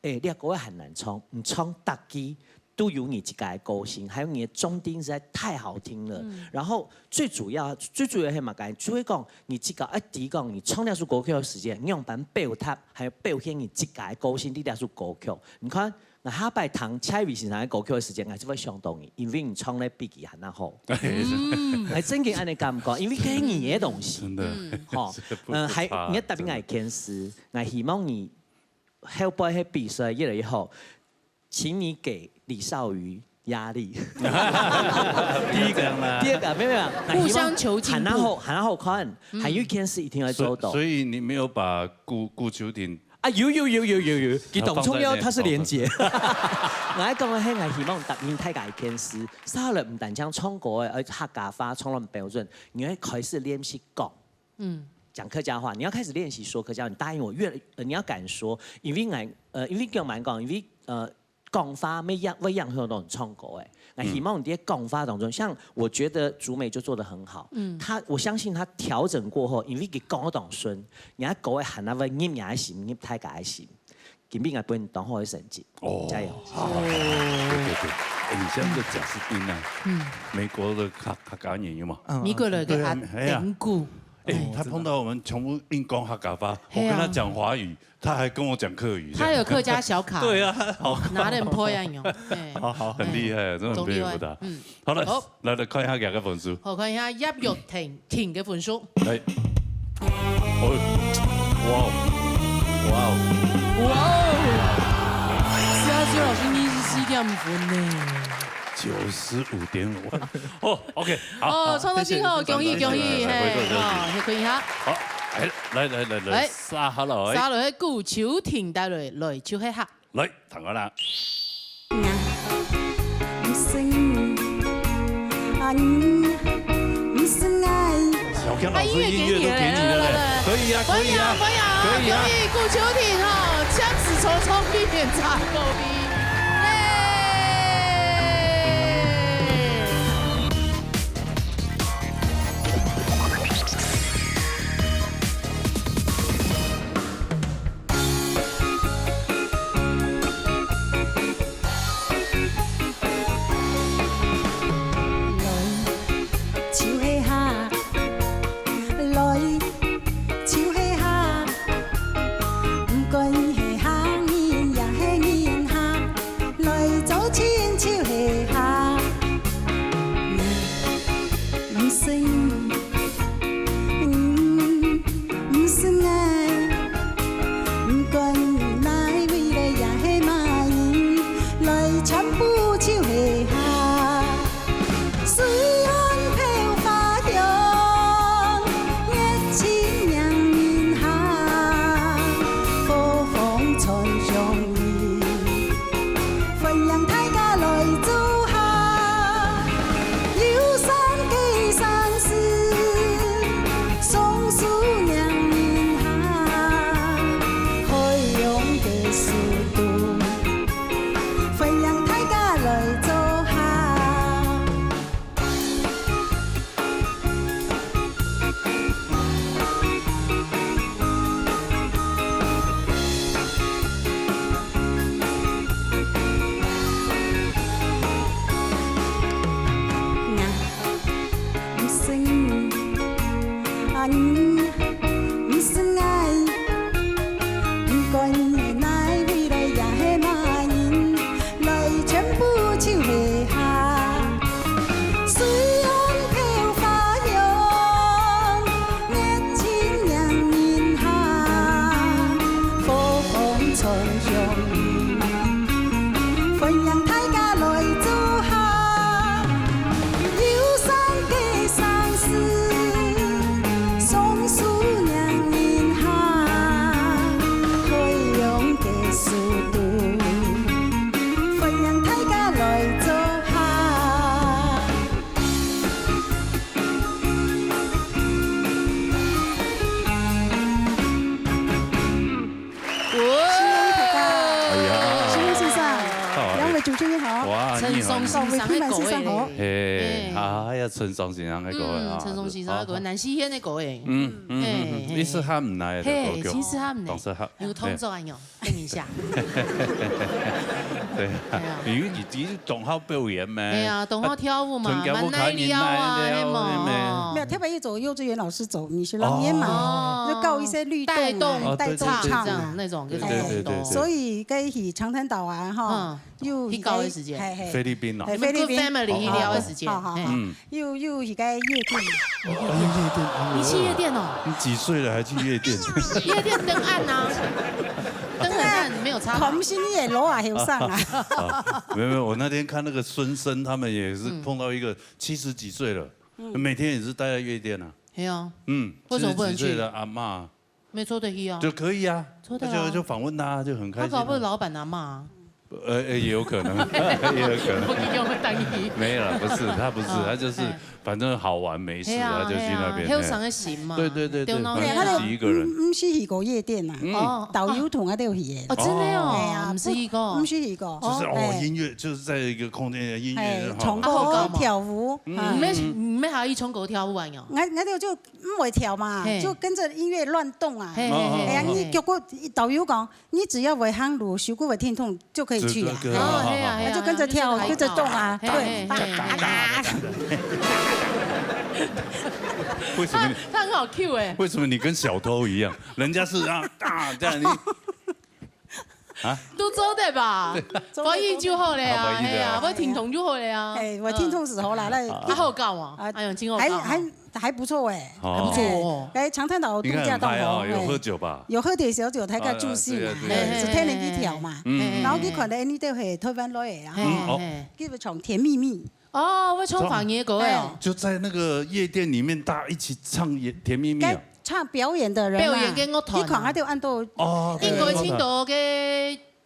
欸，這歌仔還難唱，你唱逐句都有你自家个個性，還有你的中低音實在太好聽了。然後最主要，最主要係麼个？就係講你自家愛知講，你唱這首歌曲个時間，你仰般表達，還有表現你自家个個性在這首歌曲。你看， 𠊎下擺聽蔡依林先生个歌曲个時間，𠊎就會想到你，因為你唱了比佢還較好。嗯，𠊎真个恁樣感覺，因為該係你个東西。真的，嗯，吼，呃，還，你要答應𠊎一件事，𠊎希望你後擺个比賽越來越好，請你給李紹瑜壓力。第一個，第二個，沒有沒有，互相求進步。還較好，還較好看，還有一件事一定要做到。所以，所以你沒有把顧，顧秋婷 啊，有有有有有有，佢當重要，佢係連結。𠊎講个係，𠊎希望答應大家一件事，接下來毋單淨唱歌个，而客家話唱到標準，你要開始練習講，嗯，講客家話，你要開始練習說客家話。你答應我，越，呃，你要敢說，因為𠊎，呃，因為講蠻講，因為，呃，講話會影，會影響到你唱歌个。 𠊎希望你在講話當中，像我覺得竹梅就做得很好，嗯，她，我相信她調整過後，因為佢講當順，人家歌仔還較會入人家个心，入大家个心。今晡日分你當好个成績，哦，加油！好，好，好，對對對，欸，你像這個賈斯汀啊，嗯，美國的客，客家人有嗎？嗯，美國人个客，對啊，哎呀，典故，欸，他碰到我們全部硬講客家話，我跟他講華語， 他還跟我講客語，他有客家小卡，對啊，好，拿得很破樣喲，好好，很厲害，真的很佩服他。嗯，好了，好，來來看一下佢个分數。好，看一下葉玉婷婷个分數。來，哦，哇哦，哇哦，哇哦，謝老師，你是四點五分呢。九十五點五，哦，OK，好，哦，唱到盡好，恭喜恭喜，嘿，好，恭喜哈。好，哎，來來來來，來。 沙哈來。沙來顧秋婷帶來，來就係哈。來，聽看啦。小強老師音樂都給你了嘞，可以啊，可以啊，可以啊，可以啊。恭喜顧秋婷哈，這下子從從避免查過去。耶！ 來，就係哈，來，就係哈，毋管係客人也係人客。哇，陳松先生个歌个咧。嘿，哎呀，陳松先生个歌啊，嗯，陳松先生个歌，南四縣个歌个。嗯嗯嗯，一時喊毋來个歌曲，嘿，一時喊毋來，當時喊，有動作啊喲，等一下。對啊，因為你其實當好表演咩？哎呀，當好跳舞嘛，蠻耐跳啊，係無？沒有，特別去找幼稚園老師做，你是老年嘛，就教一些律動啊，帶動唱啊，那種，對對對對，所以該去長灘島啊，哈。 又去搞个時間，嘿嘿，菲律賓哦，嘿，菲律賓，family 去聊个時間，好好好，又又去个夜店，你去夜店哦？你几岁了还去夜店？夜店登岸啊，登岸没有差吧？同心也罗啊，有上啊。没有没有，我那天看那个孙生他们也是碰到一个七十几岁了，每天也是待在夜店啊。哎呀，嗯，为什么不能去？七十几岁的阿嬷。 没抽得去啊，就可以啊，抽得啊，就就访问他，就很开心。他搞不好老板阿嬷，呃，也有可能，也有可能。我给我们等一。没有了，不是，他不是，他就是反正好玩没事，他就去那边。很伤个心嘛。对对对对，对那反正自己一个人。嗯，是去过夜店呐，哦，导游同啊都有去的。哦，真的哎哦，呀，不是一个，不是一个，就是哦，音乐就是在一个空间，音乐哎，很好唱歌跳舞，你们你们还要去唱歌跳舞啊？俺俺就就唔会跳嘛，就跟着音乐乱动啊。嘿嘿嘿，哎呀，你结果导游讲，你只要会行路，手骨会停动，就可以去啊。对对对，好好好。那就跟着跳，跟着动啊，对。为什么？他很好 Q 哎，为什么你跟小偷一样？人家是啊啊这样你。都做得吧？翻译就好了呀，哎呀，我听懂就好了呀。哎，我听懂时候啦，那啊，好搞啊，哎呦，真好搞，还还还不错哎，还不错哦。哎，长滩岛度假当中，有喝酒吧？有喝点小酒，大概助兴嘛，是天天去跳嘛。然后你看到你都系台湾来的啊，哦，基本上甜蜜蜜。 哦，会唱法语歌哦，就在那个夜店里面，大家一起唱甜蜜蜜啊。唱表演的人，表演给我听，你看他就按到哦，应该听到个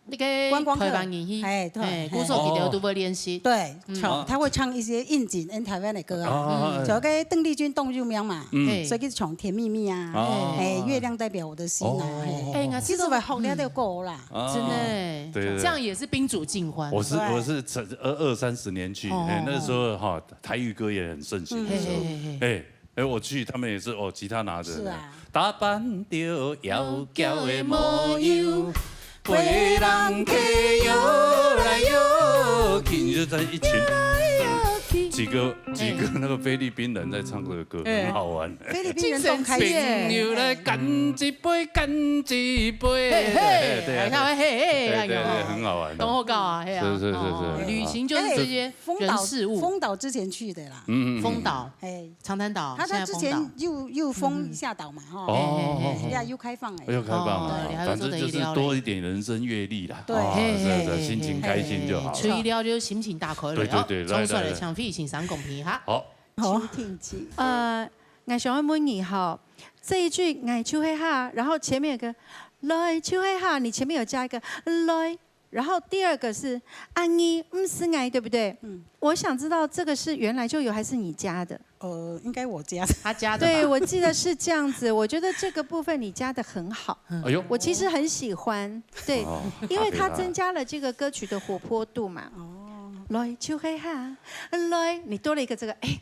那个观光客台湾人去，哎对，故所里头都会练习，对，唱他会唱一些应景跟台湾的歌啊，就跟邓丽君动入名嘛，所以去唱甜蜜蜜啊，哎，月亮代表我的心啊，哎，其实我好听的歌啦，真的，对对，这样也是宾主尽欢。我是我是二二三十年去，哎，那时候哈台语歌也很盛行的时候，哎。 哎，我去，他们也是哦，吉他拿着，是啊，打扮着妖娇的模样，陪人客摇来摇去，你就在一群几个几个那个菲律宾人在唱这个歌，很好玩。菲律宾人都开心，朋友来干一杯，干一杯，对对对，嘿嘿，对对，很好玩，懂我搞啊，嘿啊，是是是是，旅行就是这些人事物，封岛之前去的啦，嗯嗯，封岛，哎。 长滩岛，他他之前又又封一下岛嘛哈，哦，呀又开放哎，又开放了，反正就是多一点人生阅历啦，对，是是，心情开心就好。吹了就心情打开了，对对对，冲出来抢飞行三公平哈。好，秋婷姐，呃，我想要问你哈，这一句我就系哈，然后前面有个来就系哈，你前面有加一个来， 然后第二个是阿你毋使爱，对不对？嗯，我想知道这个是原来就有还是你加的？呃，应该我加的。他加的。对，我记得是这样子。我觉得这个部分你加的很好。哎呦，我其实很喜欢，对，因为它增加了这个歌曲的活泼度嘛。哦，来就嘿哈，来，你多了一个这个，哎，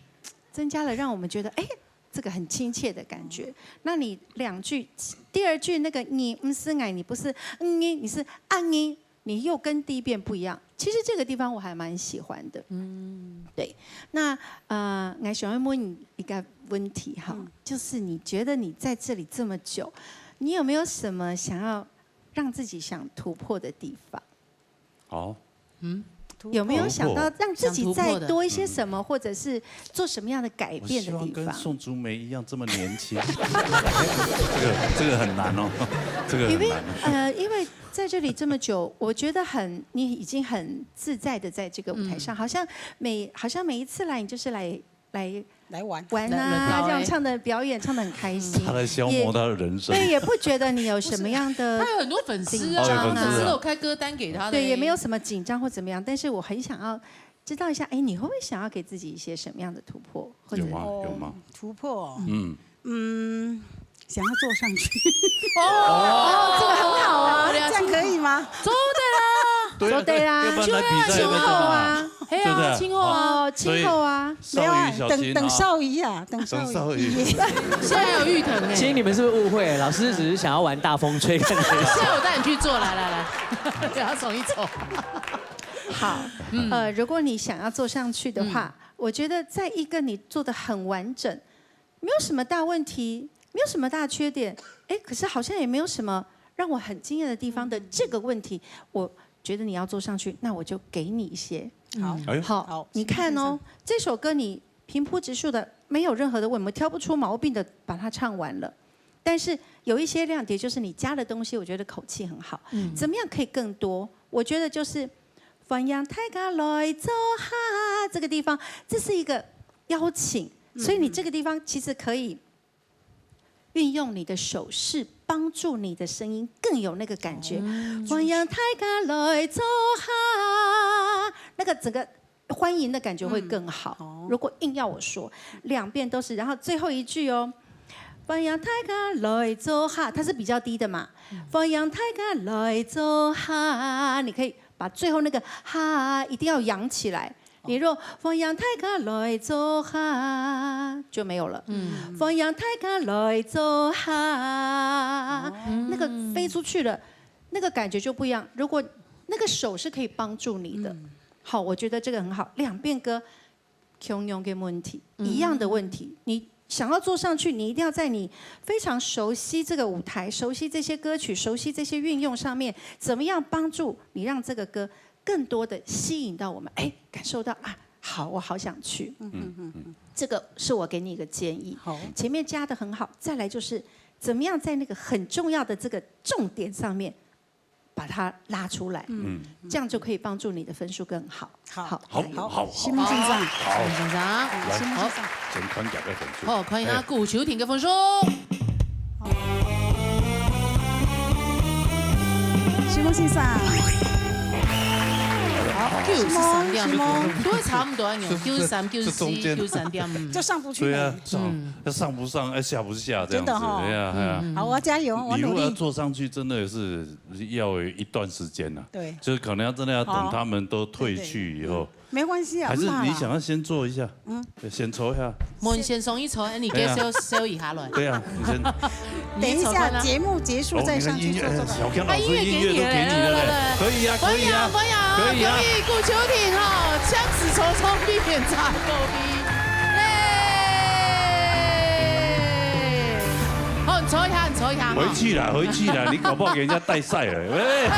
增加了让我们觉得，哎，这个很亲切的感觉。那你两句，第二句那个你毋使爱，你不是嗯你，你是阿你。 你又跟第一遍不一样。其实这个地方我还蛮喜欢的。嗯，对。那呃，我想要问你一个问题哈，就是你觉得你在这里这么久，你有没有什么想要让自己想突破的地方？好，嗯，有没有想到让自己再多一些什么，或者是做什么样的改变的地方？我希望跟宋祖梅一样这么年轻。这个这个很难哦，这个很难。呃，因为 在这里这么久，我觉得很，你已经很自在的在这个舞台上，好像每好像每一次来，你就是来来来玩玩啊，这样唱的表演唱的很开心。他来消磨他的人生。对，也不觉得你有什么样的，他有很多粉丝啊，粉丝都有开歌单给他的，对，也没有什么紧张或怎么样。但是我很想要知道一下，哎，你会不会想要给自己一些什么样的突破？有吗？有吗？突破，嗯。 嗯，想要坐上去。哦，这个很好啊，这样可以吗？做得啦。對啊，做得啊，要不然來比賽要幹嘛？就啊，今後啊。對不對？哦，今後啊。哦，今後啊。所以，等，等少宇小心啊。等少宇啊，等少宇。等少宇。現在有玉騰欸。其實你們是不是誤會了？老師只是想要玩大風吹，看誰先。現在我帶你去做，來，來，來，給他走一走。好，嗯。呃，如果你想要坐上去的話，嗯。我覺得在一個你做得很完整，沒有什麼大問題，沒有什麼大缺點，誒，可是好像也沒有什麼讓我很驚豔的地方的這個問題，我覺得你要坐上去，那我就給你一些。好。哎。好，好，你看哦，請問先生。這首歌你平鋪直敘的，沒有任何的問題，挑不出毛病的，把它唱完了。但是有一些亮點，就是你加的東西，我覺得口氣很好。嗯。怎麼樣可以更多？我覺得就是歡迎大家來坐下，這個地方，這是一個邀請，嗯。所以你這個地方其實可以運用你的手勢，幫助你的聲音更有那個感覺。哦。歡迎大家來坐下，那個整個歡迎的感覺會更好。嗯。哦。如果硬要我說，兩遍都是，然後最後一句哦，歡迎大家來坐下，它是比較低的嘛。嗯。歡迎大家來坐下，你可以把最後那個哈一定要揚起來。你若歡迎大家來坐下就沒有了。嗯。歡迎大家來坐下，哦。那個飛出去了，那個感覺就不一樣。如果那個手是可以幫助你的，嗯。好，我覺得這個很好。兩遍歌，共樣的問題，嗯。一樣的問題，你想要坐上去，你一定要在你非常熟悉這個舞台、熟悉這些歌曲、熟悉這些運用上面，怎麼樣幫助你讓這個歌更多的吸引到我們？哎，感受到啊，好，我好想去。嗯，嗯，嗯，嗯。這個是我給你一個建議。好。前面加得很好，再來就是怎麼樣在那個很重要的這個重點上面把它拉出來，嗯。這樣就可以幫助你的分數更好。好。好，好，加油。好，好。新夢先生。好。新夢先生。來，新夢先生。好。先看一下分數。好，看一下，哎。顧秋婷的分數。新夢先生。好，九十三點，新夢，新夢。都差不多啊，九十三、九十四、這中間。九十三點，嗯。就上不去了。對啊，上，嗯。要上不上，哎，下不下這樣子，真的哦。對啊，對啊。嗯。好，我要加油，我努力。你如果要坐上去，真的是 要有一段時間了。對。就是可能要真的要等他們都退去以後。好。對，對。沒關係啊，還是你想要先坐一下？嗯。先坐一下。我們先上去坐，哎，你介紹，對啊。紹一下來。對啊，你先。等一下節目結束再上去坐坐看。哦，你看音樂，哎，小強老師音樂都給你了嘞。啊，音樂給你了，來，來，來。可以啊，可以啊，歡迎，歡迎，可以啊。可以，顧秋婷吼，這樣子坐上去演唱會。耶！好，你坐一下，你坐一下，哈。回去啦，回去啦，你搞不好給人家帶賽了。 喂。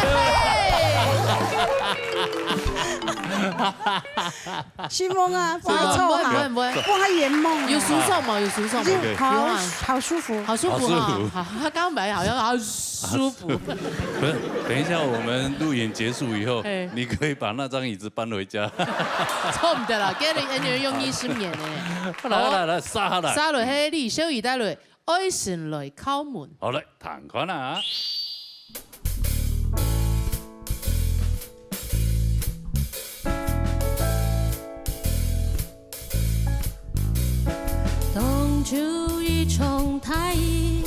新夢啊，不好坐哈，不會，不會，不會。不好圓夢啊。有舒爽嗎？有舒爽嗎？有，OK。好，有啊。好舒服。好舒服哈。好舒服。好，他剛剛本來好像好舒服。不是，等一下我們錄影結束以後，哎。你可以把那張椅子搬回家。差不多啦，今日應該用二十年呢。來，來，來，好。殺下來。殺落去，李小雨帶來。 愛神來敲門。好，來，聽看啊。當初一場大雨，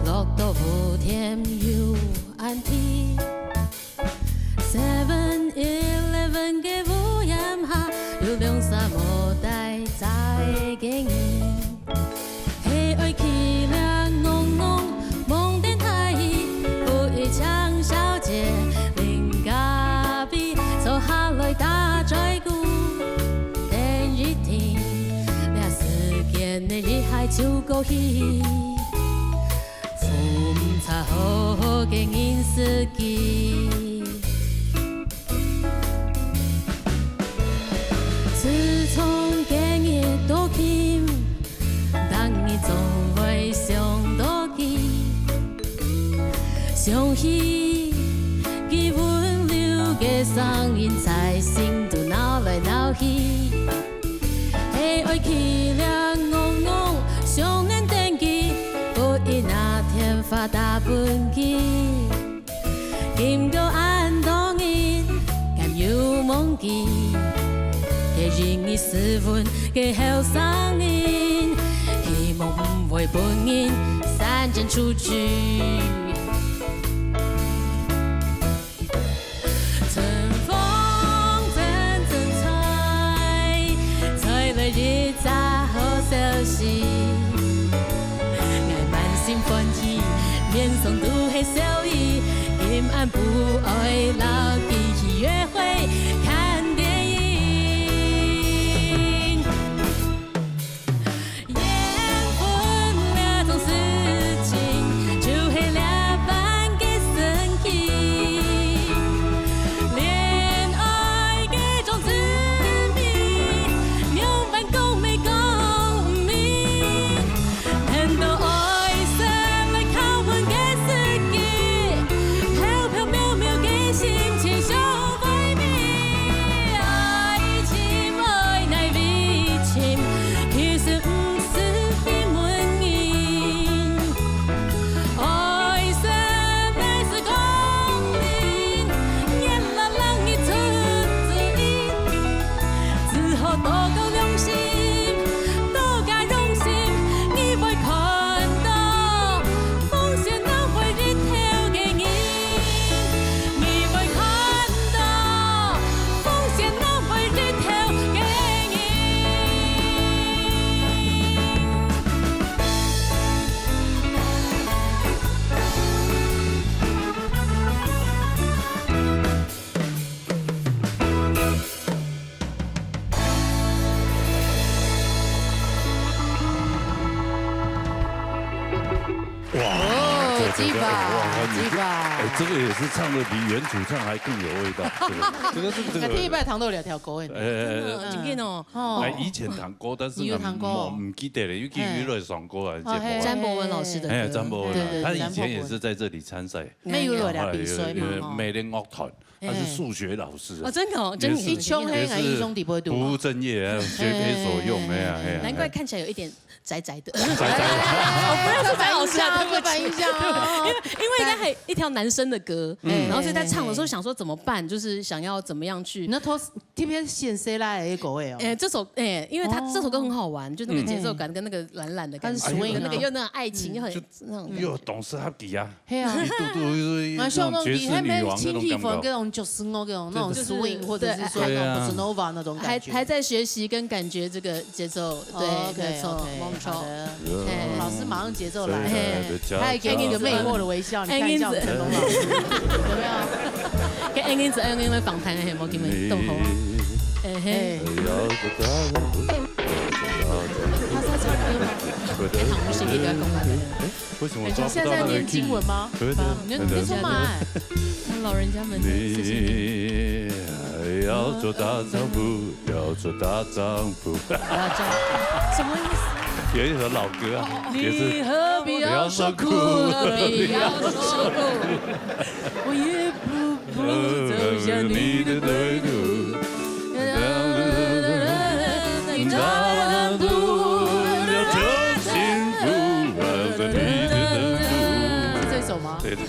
落到屋頂又恁低。 Seven Eleven个屋簷下，有兩儕無帶遮个人，係愛企咧戇戇望等大雨，有一青小姐，另隔壁坐下來打嘴鼓。等一停，這時間个一下就過去。 奉差好好个人司機。自從該日到今，逐日總會想到佢，想起佢溫柔个聲音，在心肚鬧來鬧去。 係愛企咧戇戇，想念等佢，不一拿電話打分佢。經過恁多日，敢有忘記，該一日斯文个後生人，希望毋會分人散見出去。不愛老弟去約會、看電影。緣分這種事情，就係這般个神奇。戀愛个種滋味，仰般講會講毋明。 等到愛神來敲門个時機，飄飄渺渺个心情想回避。愛情愛哪位尋？其實毋使去問人。愛神來是講人，原來人一出主意。 只好多加用心，多加用心，你會看到風險難會日頭个人，你會看到風險難會日頭个人。 哇，哦，这个，这个，哇，你这，这个。哎，这个也是唱得比原主唱还更有味道，这个，这个是这个。哎，第一擺聽到這條歌誒。呃，真个哦。哦。哎，以前聽過，但是呢，你有聽過？毋，毋記得了，尤其有來上過啊，哦，嘿。節目。詹博文老師的歌。哎，詹博文啊，對，對，對，他以前也是在這裡參賽。詹博文。沒有來比賽嘛，後來有，有吼。美麗樂團。 他是數學老師啊。哦，真的哦，真的。也是，一腔黑暗，也是一腔底背肚。不务正業啊，学非所用，哎呀，哎呀，难怪看起来有一点宅宅的。宅宅的。我不认识詹老师啊，对不起。刻板印象，刻板印象哦。因为，因为他还一条男生的歌，嗯。然后所以在唱的时候想说怎么办，就是想要怎么样去，那他特别显示来的歌哎哦。哎，这首，哎，因为他这首歌很好玩，就那个节奏感跟那个懒懒的感觉，哦。它是swing啊。那个又那个爱情又很，就那种感觉。又懂事好奇啊。 係啊。一嘟嘟，一嘟嘟，馬上講，那種爵士女王那種感覺。佢還沒輕地方，那種爵士樂，那種，那種swing，或者是說那種bossa nova那種感覺。對啊。還，還在學習跟感覺這個節奏，對，哦，OK，沒錯，OK，沒錯。好的。哎。老師馬上節奏來了，對，對，對，他還給你一個魅惑的微笑，你看一下我們成功老師，有沒有？跟Angus，Angus來訪談，嘿，無見面，動吼。哎嘿。哎。他是在唱歌嗎？哎，好，我們先給他講吧。 為什麼抓不到那個key？現在在念經文嗎？對，對，對，你，你說嘛，對，對。哎。老人家們，謝謝你。你要做大丈夫，要做大丈夫。不要這樣，什麼意思？有一首老歌啊，哦，哦，哦。也是，你何必要受苦，不要受苦，何必要受苦？我也不 不走向你的归途。是這首嗎？對，對。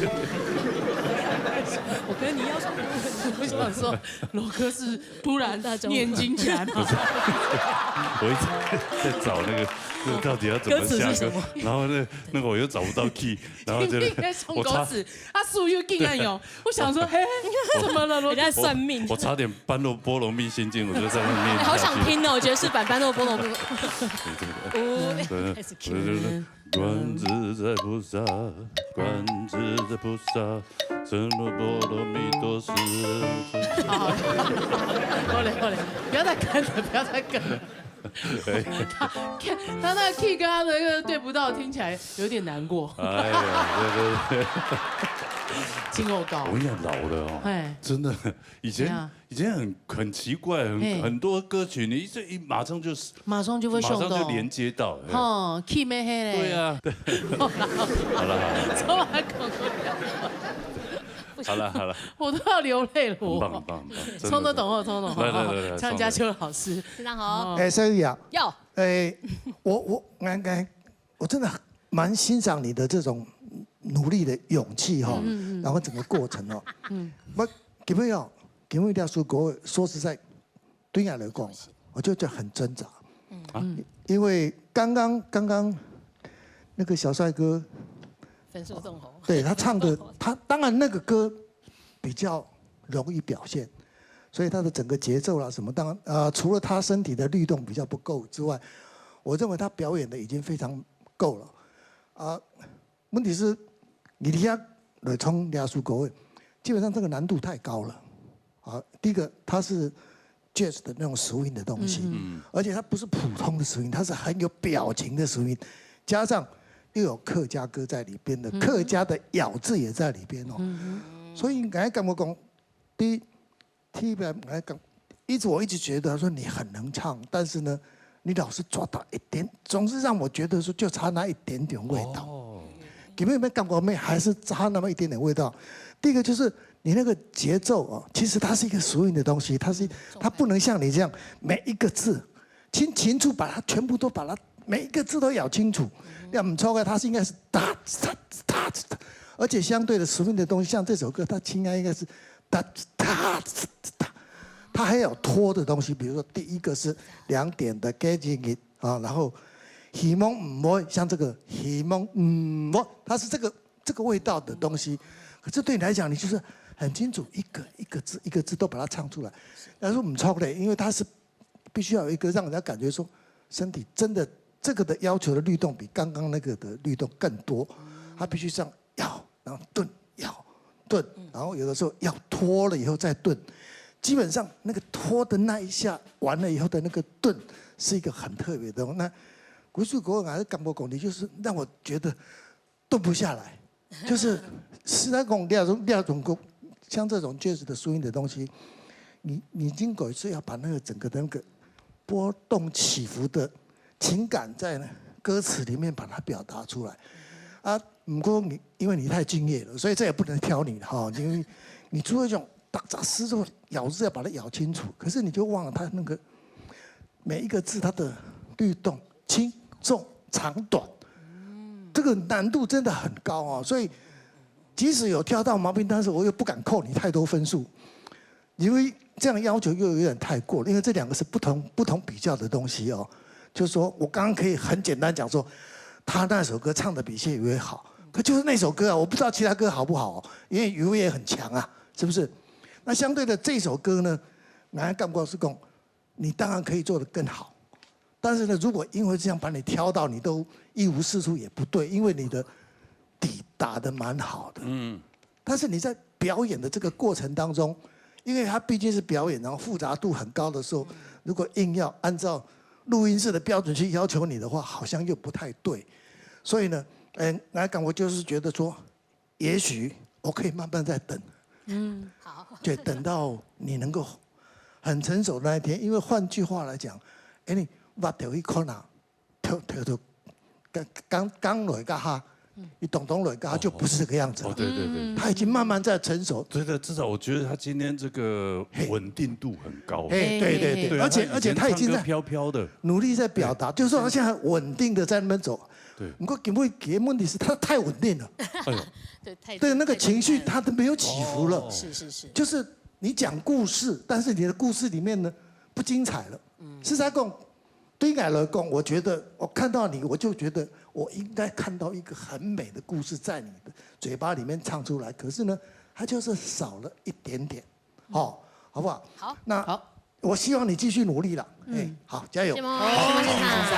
我跟你要說，我想說，羅哥是突然念經起來嗎？不是，我一直在找那個，那個到底要怎麼下歌，歌詞是什麼？然後那，那個我又找不到key，然後就，應該送歌詞，我查，啊，手又緊按哦。 我想說，嘿，怎麼了，羅哥？人家算命。我，我差點般若波羅蜜心經，我就在那念下去。哎，好想聽哦，爵士版般若波羅蜜。對，對，對。哦，對，對，對，對，對。觀自在菩薩，觀自在菩薩，什麼波羅蜜多時。好，好，好嘞，好嘞，不要再跟了，不要再跟了。 他，他那個key跟他的那個對不到，聽起來有點難過。哎呀，對，對，對。真好搞。我跟你講，老了哦，哎。真的，以前，怎樣？以前很，很奇怪，很，哎。很多歌曲，你一，一馬上就是，馬上就會想到。馬上就連接到，哎。吼，key沒黑嘞。對啊，對。好了，好了。怎麼還搞不了？ 好了，好了。我都要流淚了，我。很棒，很棒，很棒，真的，衝動懂後，衝動後，來，來，來，來，唱一下邱老師。非常好。哦。哎，小雨啊，有。哎，我，我，俺，俺，我真的蠻欣賞你的這種努力的勇氣哈，嗯，嗯，嗯。然後整個過程哦。嗯。我，今天哦，今天這首歌，說實在， 對我來講，我就覺得很掙扎。嗯。啊？因為剛剛，剛剛那個小帥哥，分數中猴。對，他唱的，他，當然那個歌比較容易表現，所以他的整個節奏啦什麼，當然，呃，除了他身體的律動比較不夠之外，我認為他表演的已經非常夠了。啊，問題是，你這下來唱這首歌，基本上这个难度太高了。啊，第一个它是 jazz 的那种 swing 的东西，嗯而且它不是普通的 swing，它是很有表情的 swing，加上又有客家歌在里边的，客家的咬字也在里边哦。所以我感觉讲，第一，第一个我感，一直我一直觉得说你很能唱，但是呢，你老是抓到一点，总是让我觉得说就差那一点点味道。哦，你们有没有感觉没？还是差那么一点点味道。第一个就是你那个节奏哦，其实它是一个 swing 的东西，它是它不能像你这样每一个字清清楚把它全部都把它每一个字都咬清楚，要唔错的，它是应该是哒哒哒哒，而且相对的 swing 的东西，像这首歌，它应该应该是哒哒哒哒，它还有拖的东西，比如说第一个是两点的 K G 啊，然后希望唔会像这个希望唔会，它是这个这个味道的东西，可是对你来讲，你就是很清楚一个一个字一个字都把它唱出来，但是唔错嘞，因为它是必须要有一个让人家感觉说身体真的这个的要求的律动比刚刚那个的律动更多，它必须这样摇，然后顿摇顿，然后有的时候要拖了以后再顿，基本上那个拖的那一下完了以后的那个顿是一个很特别的东西。那古树国还是干波功力，就是让我觉得顿不下来，就是实在讲，你那种你那种歌，像这种 jazz 的 swing 的东西，你你经过是要把那个整个的那个波动起伏的情感在歌词里面把它表达出来。啊，不过你因为你太敬业了，所以这也不能挑你哈，因为你除了这种打杂诗这种咬字要把它咬清楚，可是你就忘了它那个每一个字它的律动、轻重、长短，这个难度真的很高啊。所以即使有挑到毛病，但是我又不敢扣你太多分数，因为这样要求又有点太过了。因为这两个是不同不同比较的东西哦。就是说我刚刚可以很简单讲说，他那首歌唱的比谢宇威好，可就是那首歌啊，我不知道其他歌好不好哦，因为宇威也很强啊，是不是？那相对的这首歌呢，我感觉是讲，你当然可以做得更好，但是呢，如果因为这样把你挑到你都一无是处也不对，因为你的底打得蛮好的。嗯，但是你在表演的这个过程当中，因为它毕竟是表演，然后复杂度很高的时候，如果硬要按照录音室的标准去要求你的话，好像又不太对。所以呢，嗯，来讲，我就是觉得说，也许我可以慢慢再等，嗯，好，对，等到你能够很成熟的那一天。因为换句话来讲，哎，你我头一看啊，头头头刚刚刚来个哈，你懂懂来个哈，就不是这个样子了。哦，对对对，他已经慢慢在成熟。对对，至少我觉得他今天这个稳定度很高。哎，对对对，对啊，而且他以前而且他已经在唱歌飘飘的，努力在表达，就是说他现在很稳定的在那边走。对不过给问给问题是他太稳定了，哎呦，对，太对那个情绪太他都没有起伏了。哦是是是，就是你讲故事，但是你的故事里面呢不精彩了。实在讲，对于我来讲，我觉得我看到你，我就觉得我应该看到一个很美的故事在你的嘴巴里面唱出来。可是呢，它就是少了一点点，好，好不好？好，那好我希望你继续努力了。哎，好，加油！谢谢谢谢先生。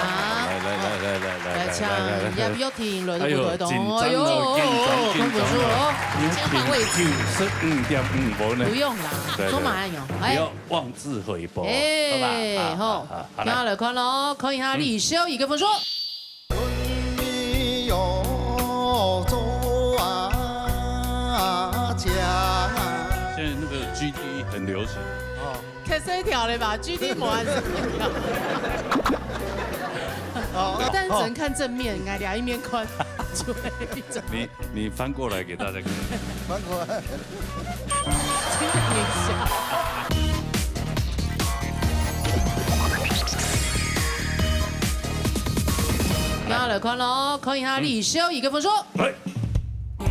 来来来来来来来唱《葉玉婷》來到舞台當中，哎呦緊張哦緊張緊張哦看不住哦，先換位置十五点五分呢不，用啦，对对做嘛用，不要妄自菲薄，哎，好吧？好，好，听下来看咯，看一下李秀怡个分数。你要做啊家。现在那个 G D 很流行，开始调了吧？G D 模还是调？哦，但是只能看正面，应该两一面看，对，你你翻过来给大家看。翻过来。请等一下。那来看咯，看一下李秀怡个分数。哎，这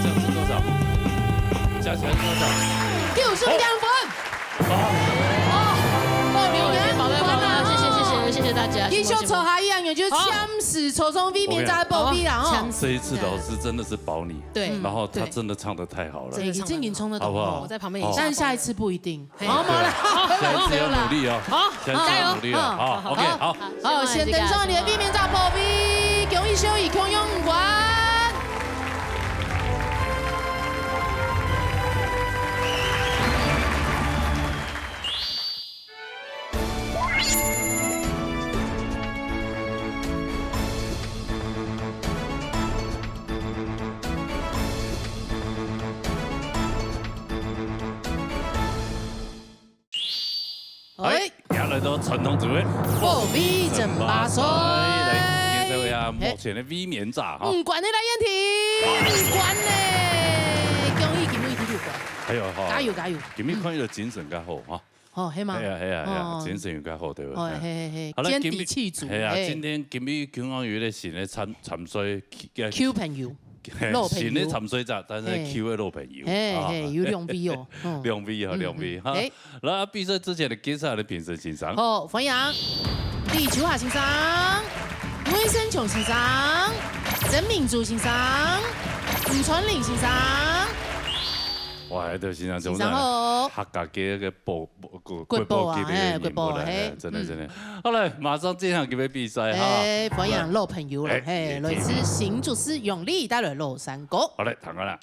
这样是多少？加起来是多少？九十五点分。哦，爆料，爆料，谢谢谢谢谢谢谢谢大家。继续坐下一样，有就是枪死抽中 V 名在保庇啦哦。这一次老师真的是保你，对然后他真的唱的太好了，对，已经冲得好不好？我在旁边好但下一次不一定。嘿好，好了，下一次要努力哦，好下一次要努力哦，加油好，OK，好。好，先等上你的 V 名在保庇，恭喜秀怡，恭喜五关。傳統組合，保衛珍巴衰。來，介紹一下目前个衛冕者哈。毋管你來，燕婷，毋管呢，恭喜今晡日第六關。哎喲，好。加油，加油。今晡日看起來精神較好哈。哦，係嗎？係啊，係啊，係啊，哦。精神有較好，對不對？哦，係，係，係，好了，堅定自主，今晡日，係啊，係。今天今晡日中央有一個新的參，參賽，Q朋友。 嘿，老朋友。新的參賽者，但是嘿。Q个老朋友。嘿，啊。嘿，有兩位哦，嗯。兩位哦，嗯，兩位哈。嗯，嘿。來，比賽之前來介紹你評審先生。好，歡迎李秋霞先生、魏生瓊先生、曾明珠先生、吳川林先生。哇，這先生全部都係先生好。客家界个寶，寶，國寶啊，國寶級个人物了，嘿，國寶，嘿，真的，嗯。真的。好了，馬上進行今晡日比賽哈。哎，歡迎老朋友了，哎，嘿，來自新竹市楊麗帶來老山歌。 好，來，聽下啦。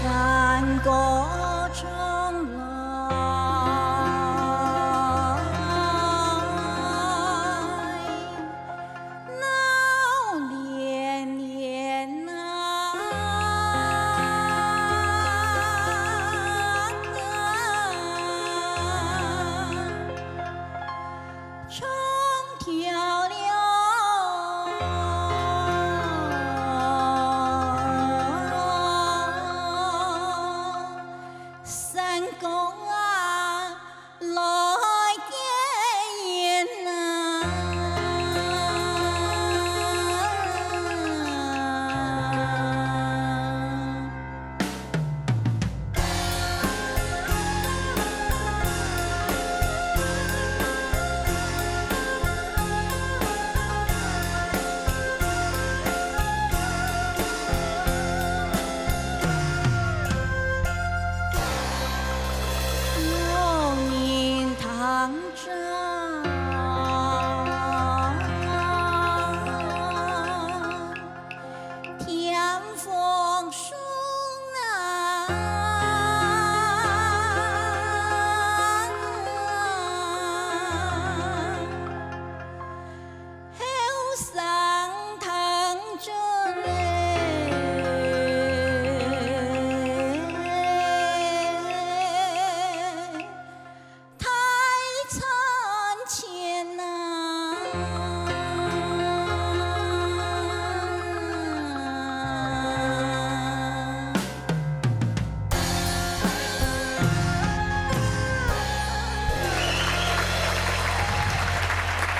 山歌唱来， 闹连连呐，唱跳了山歌啊。 来见人啊。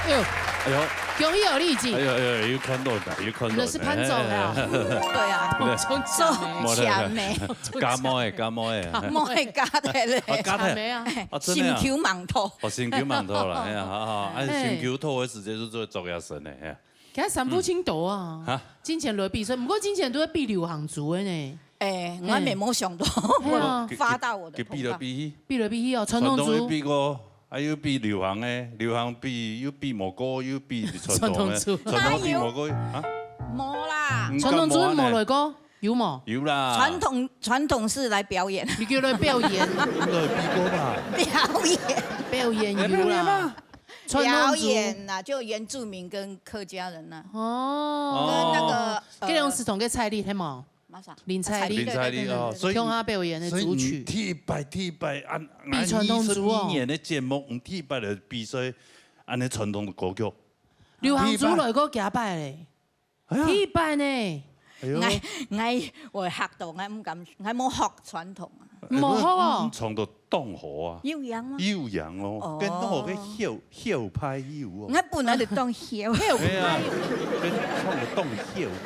哎呦，哎呦。恭喜哦，麗姐。哎呦，哎呦，有看到的，有看到的。那是潘總呀。哎，哎，哎。對啊。對。中獎欸。中獎欸。感冒欸，感冒欸。感冒欸，加的咧。啊，加的。慘欸啊。啊，真的啊。心臼吂到。哦，心臼吂到了，哎呀，好，好，哎，哎。心臼到的時間就做，做較深的，哎。其實三步青島啊，嗯。啊？進前來比賽，不過進前都會比流行組的呢。 哎，𠊎也無想到，哎。係啊。會發到我的通告。佢，佢比來比去。比來比去哦，傳統組。傳統又比過，啊，又比流行个，流行比，又比無過，又比傳統个，傳統組。傳統比無過，啊？無啦。嗯，傳統組無來過，有無？有啦。傳統，傳統是來表演。你叫來表演。應該有比過吧？表演。表演有啦。來表演啊。傳統組。表演啊，就原住民跟客家人啊。哦。跟那個，哦。呃，該種係同个菜里，係無？ 麼儕？林采莉。采莉。林采莉哦，對，對，對，對。所以，共下表演的主曲。所以你第一擺，第一擺，恁，比傳統組哦。恁二十二年的節目，你第一擺來比賽，恁呢傳統的歌曲。流行組來過幾擺咧？哎呀。第一擺呢。哎喲。𠊎，𠊎會嚇到，𠊎毋敢，𠊎無學傳統啊。無學哦。哎，你唱到當好啊。有影嗎？有影咯，哦。跟當好个後，後排有哦。𠊎本來就當後。後排。哎呀，跟唱到當後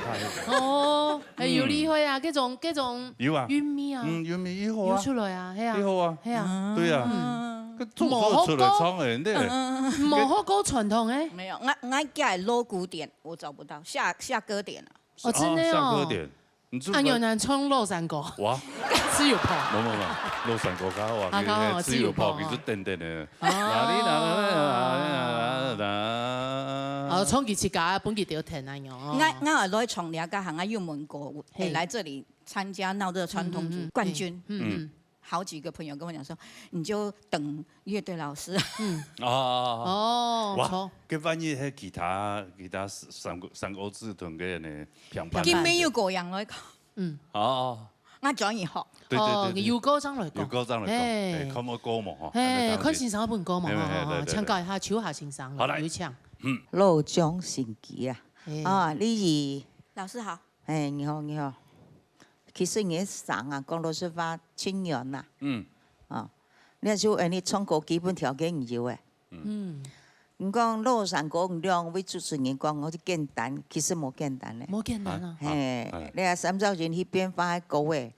排。哦。 哎，有厲害啊，嗯。這種，這種有啊。韻味啊。嗯，韻味有好啊。有出來啊，係啊。有好啊。係啊。對啊。嗯。佢做，做出來唱的，對。無學過傳統的？沒有，𠊎，𠊎家的老古典我找不到，下，下歌典啊。哦，真的哦。啊，下歌典。你就啊，有人唱老山歌。哇。自由炮。無，無，無，老山歌較好啊，啊，較好，佢自由炮，自由炮啊。佢就等等的。哦。哪裡，哪裡，哪裡，哪裡，哪裡。哦，唱佢自家，分佢兜聽啊，樣哦。𠊎，𠊎也來唱這個行，𠊎有問過，嘿。欸，來這裡 參加鬧熱傳統組冠軍。嗯，嗯，嗯。嗯。好几个朋友跟我讲说，你就等乐队老师。嗯，哦，哦，哇，错。跟万一还其他其他三个三个字同个呢，评判。今没有过样了，嗯，哦，那转以后，对对对对，有歌章来讲，有歌章来讲，哎，看我歌嘛哈，哎，看先生本歌嘛哈，请教一下秋霞先生，好来，有请。老张新奇啊，啊，你是老师好。 哎，你好，你好。其实你个声啊，讲老实话，真远呐。嗯。啊，你看就，哎，你唱歌基本条件你有哎。嗯。你讲老山歌，两位主持人讲，我就简单，其实无简单嘞。无简单啊。嘿，你看三兆人去变化个歌哎，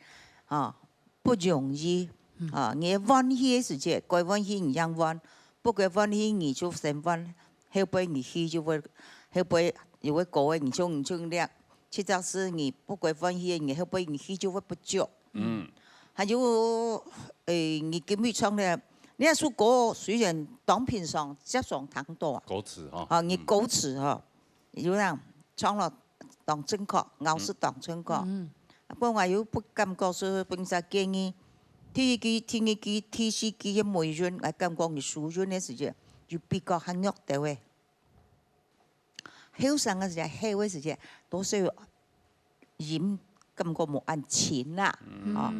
啊，不容易。啊，你个换气个时节，该换气你样换，不该换气你就先换，后背你气就会，后背有个歌个，你就你就练。 七只字你不该换气，你后背你气就会不足。嗯。还有，诶，你今日唱个，你那首歌虽然当平常，接上听到啊，歌词哈，啊，你歌词哈，有人唱了当正确，咬字当正确。嗯。不过我又不感觉说分啥建议，第一句、第二句、第四句个尾韻，我感觉你收韻个时节，有比较还弱点诶。 后生个时节，后个时节，多少音感觉无恁清啦，哦。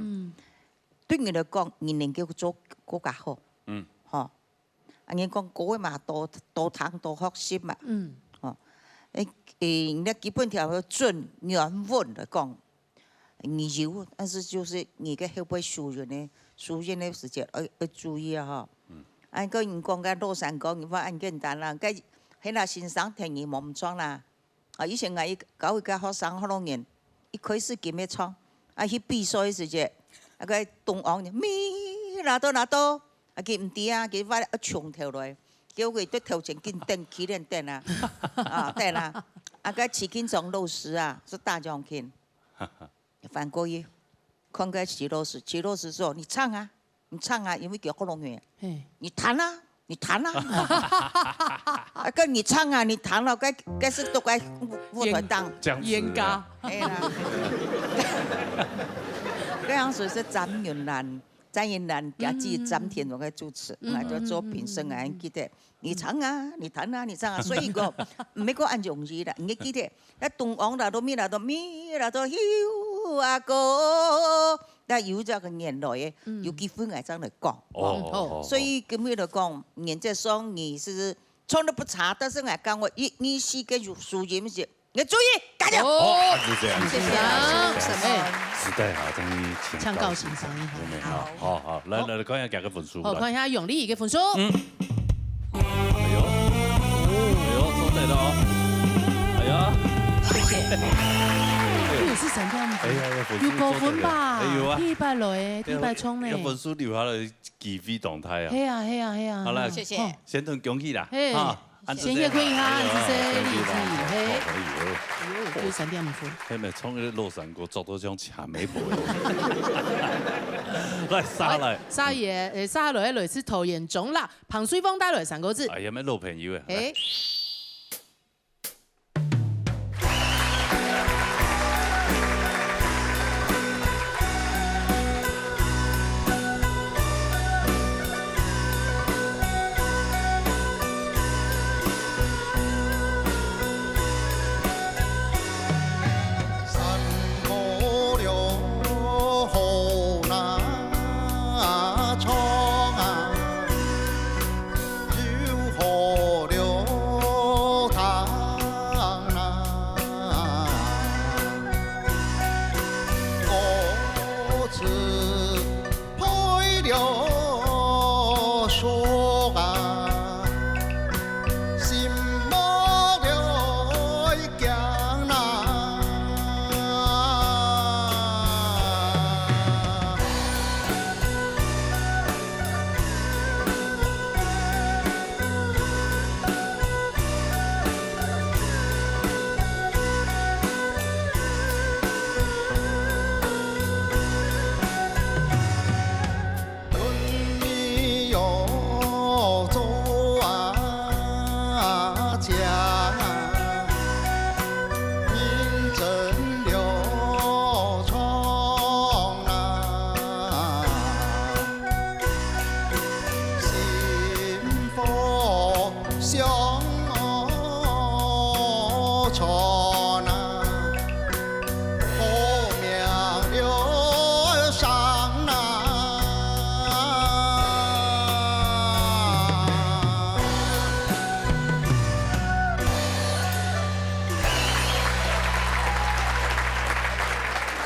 对你来讲，你能够做更加好，嗯，吼。啊，人讲歌个嘛，多多听多学习嘛，嗯，吼。诶，诶，人家基本条準原文来讲， 你有，但是就是你个后背收音个，收音个时节要要注意啊哈。嗯。啊，个人讲个老山歌，你话恁简单啦，个，迄个先生听你冇毋错啦。啊，以前啊，一搞一个学生好多人，一开始佢咩唱，啊，去比赛个时节，啊，个东王呢，咪啦哆啦哆，啊，佢毋知啊，佢话要从头来，结果佢对头前紧等，起脸等啊，啊，等啊，啊，个徐金忠老师啊，是大将军。 翻过去，看个徐老师，徐老师说：“你唱啊，你唱啊，因为佢喉咙远，嘿，你弹啊，你弹啊。”啊，跟你唱啊，你弹了，该该是都该舞舞台档。僵尸啊。冤家。哎啦，这样子是詹云兰，詹云兰家己詹天荣个主持，嗯，啊，就做评审啊，嗯，嗯，嗯，嗯。记得 你唱啊，你弹啊，你唱啊，所以讲，毋係講恁容易啦。你記得，該東王啦，都咪啦，都咪啦，都有啊歌，但有這个年代个，嗯，有機會𠊎正來講。哦，嗯，好。哦，哦。所以今日來講，原則上你是唱得不差，但是𠊎講我一、二、四个收音是 你注意，加油！哦，啊，就這樣，謝謝，謝謝，謝謝。哎，時代哈，終於請教先生一下。真的哈，好，好，來，來，來，看一下佢个分數，好，來。看一下永利个分數。嗯。哎呦，哎呦，收得了哦。哎呀。謝謝。哎呦，是三點五分。哎呀，哎呀，分數有高分吧？收得了。哎，有啊。第一擺來，第一擺衝呢。哎呦，分數留下來，機會當大啊。係啊，係啊，係啊。好啦，謝謝。好。先同恭喜啦，嘿。哈。 先謝坤一下，恁仔細，謝謝，嘿。哎呦，哎呦，就三點五分。嘿，無錯，該个老山歌做到像赤尾婆一樣。來，下來。下一个，誒，下來，來自桃園中壢，彭瑞鳳帶來三个字。哎呀，乜老朋友誒。來。誒。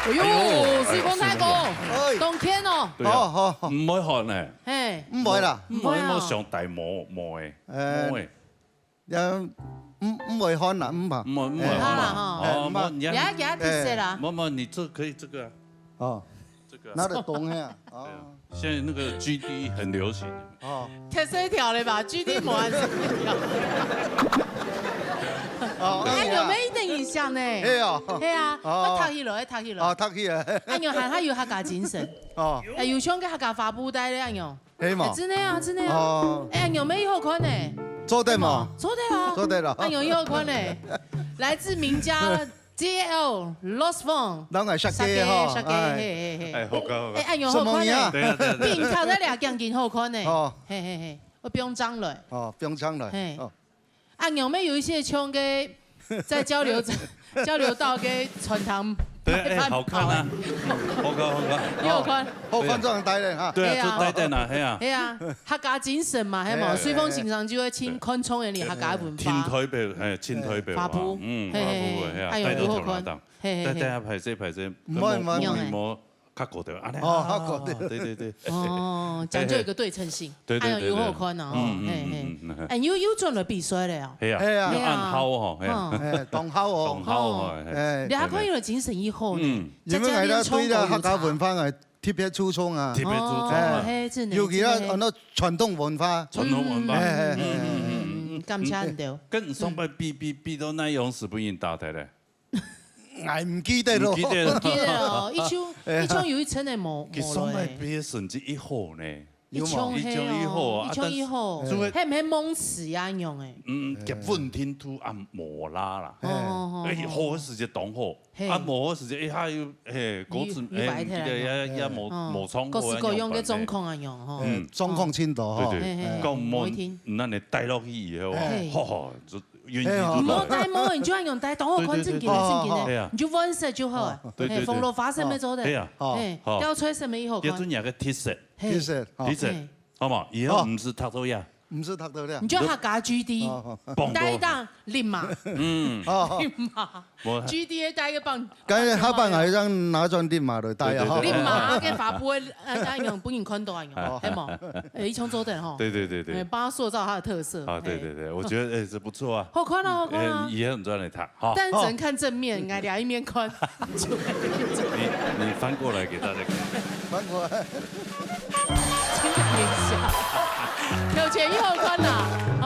哎呦，哎呦，水分太高，哎，當甜哦。對啊，好，好，好。毋會寒呢。嘿。毋會啦。毋會啊。毋會，莫想大毛毛的，呃，毛的。也，毋，毋會寒啦，毋怕。毋會，毋會寒啦。哎，毋怕。哦，哎，毋怕。莫，你看，也，也特色啦。哎。莫，莫，你這可以這個啊。哦。這個啊。拿得動呀。哦。對啊。現在那個G D很流行。哦。太細條了吧，G D無恁細條。哦，哎，哎呀。有沒有一點印象呢？哎喲。對啊，哦。我讀起來，讀起來。哦，讀起來。哎喲，還，還有客家精神。哦。哎，有像个客家花布袋咧，哎喲。係無？哎，真的啊，真的啊。哦。哎，阿娘妹好看呢。做得無？做得啊。做得了。阿娘妹好看呢。來自名家J L Lost Phone。人愛設計吼，設計，設計，哎。嘿，嘿，嘿。哎，好看，好看。哎，阿娘好看呢。什麼呀？對啊，對啊，對啊。比你頭先倈緊緊好看呢。哦。嘿，嘿，嘿，我不用張了。哦，不用張了。嘿。哦。 啊，有沒有一些像个在交流，交流道个傳統對，哎，好看啊，好看，好看。你有看？好看，這樣呆的哈。對啊，對啊。就呆在那，嘿啊。嘿啊，客家精神嘛，嘿嘛，嘿，水分先生就會盡看重个你客家文化。盡代表，哎，盡代表嘛，花布，嗯，嘿，嘿，花布，嘿啊，哎喲，戴到頭那檔。有好看。嘿，嘿，嘿。戴，戴下歹勢，歹勢，毋會，毋會，毋會。較高調，恁呢哦，啊，較高調。對，對，對。哦，講究一個對稱性，對，對，哎喲，對，對。有好看哦，嗯，嗯，嘿，嘿。嗯，嗯，嗯。哎，又，又轉來比賽了哦。係啊，係啊。又恁好哦，係啊。哦。哎，當好哦。當好哦，哦。嘿。哎。你還看有精神一好呢，嗯。因為大家對這客家文化啊，特別注重啊。特別注重啊。哦，嘿，真的，尤其啊，真的。很多傳統文化。傳統文化。嗯，哎，哎，哎，哎。嗯，嗯，嗯，嗯。嗯，感謝你的。跟上擺比，比，比到哪樣是不應打的嘞？ 𠊎毋記得咯。毋記得咯。毋記得咯，一像，一像有一層个無，佢上擺無了欸。比个成績一好呢。一像一像一好啊，一像一好，啊，但是，係毋係蒙死啊樣欸？嗯，結穩定度啊無啦啦。哦，哦，哦，哎，好个時節當好，嘿。啊，無好个時節，哎，下又，嘿，果子，又，又哎，歪起來了。這個也，也無，哦，無創好，各式各樣个狀況啊樣吼。嗯。狀況盡多吼。對，對，嘿，嘿，嘿，講無，無一定。咱个帶落去以後啊，嘿。吼，吼，就 原因就來了。嘿哦。毋好戴帽，你就愛用戴，當好看，對，對，對，正經个，對。正經个，嘿啊。你就換色就好啊。哦。對，對，對。嘿，紅蘿蔔色乜做得，哦。嘿啊。嘿，哦。吊墜色乜好看。吊墜若个特色。嘿。特色，哦。特色，嘿。好無？以後毋使讀到呀。毋使讀到呀。你就客家G D，哦，哦。戴一頂笠嫲。嗯。哦，哦。笠嫲。無。G D个戴一個棒，該下擺還有張拿轉笠嫲來戴啊。對，對，對。笠嫲个發布會，呃，那樣分人看到啊，哦。係無？欸，一種做得吼。對，對，對，對。欸，幫他塑造他的特色。啊，對，嘿。對，對，我覺得，欸，這不 錯啊。好看啊，好看啊。欸，以後你轉來讀，哈。但只能看正面，哦。你愛兩面看。你，你翻過來給大家看。翻過來。真的很像。有錢又好看啦，哦。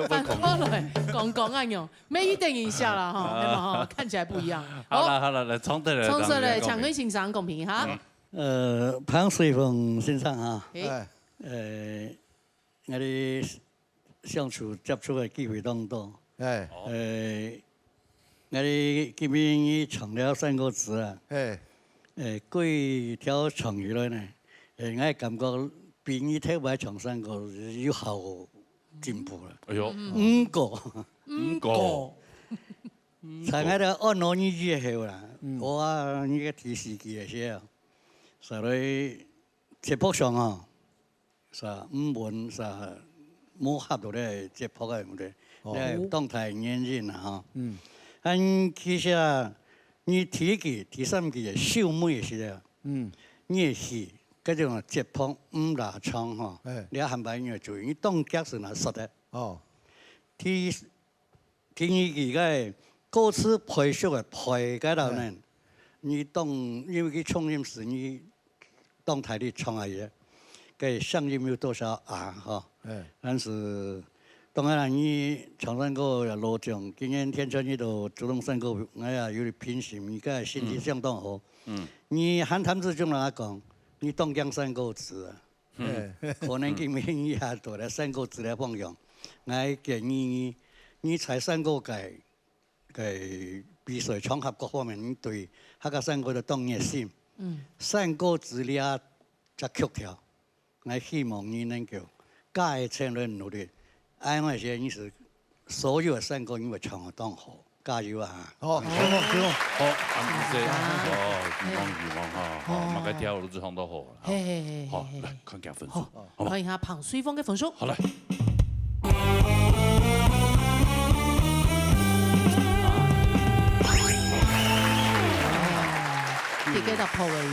翻過來，講講啊，有，沒一點影響啦，哈，有沒有哈？看起來不一樣。好了，好。好了，來，重新來，重新來，重新來，請問先生公平哈。嗯。呃，彭水鳳先生哈。欸。欸。呃， 𠊎兜相處接觸个機會當多。欸。欸，𠊎兜今晡日唱了山歌子啊。欸。欸，過一條唱起來呢，欸，𠊎感覺比你頭擺唱山歌有好進步了。哎喲。毋過，毋過。在𠊎兜安到你以後啦，嗯。我啊，你个第四季个時候，所以節目上啊， 啥，毋穩，啥，無合到這節拍个問題，哦。這當大原因啊，吼。嗯。恁其實啊，你第一季、第三季个收尾个時候，嗯。你个戲，該種節拍毋拉長吼，哎。你還排你个注意，你當遽時哪煞个。哦。第 第二季个歌詞配速个配該兜呢，哎。你當，因為佢重音時你當大力唱下去，該聲音有多少啊，吼。哎。但是，當然啦，你唱山歌也老將，今年天穿日都主動山歌，哎呀，有點平衡，你个成績相當好。嗯。嗯。你還談之中來講，你當驚山歌子啊。 嗯。可能今晡日也到了山歌子个方向。𠊎建議你，你在山歌界个比賽場合各方面，你對客家山歌都當熱心。嗯。山歌子這隻曲調，𠊎希望你能夠加倍來努力。恁樣个時，你係所有个山歌你會唱得當好。 加油啊！好，好，好，好。好，恁仔細，哦，希望，希望哈，好，好。麼个條路就唱到好了，哈。嘿，嘿，嘿，好，嘿，嘿。來，看一下分數，好，好嗎？看一下彭水鳳个分數。好，來。壓迫个有，有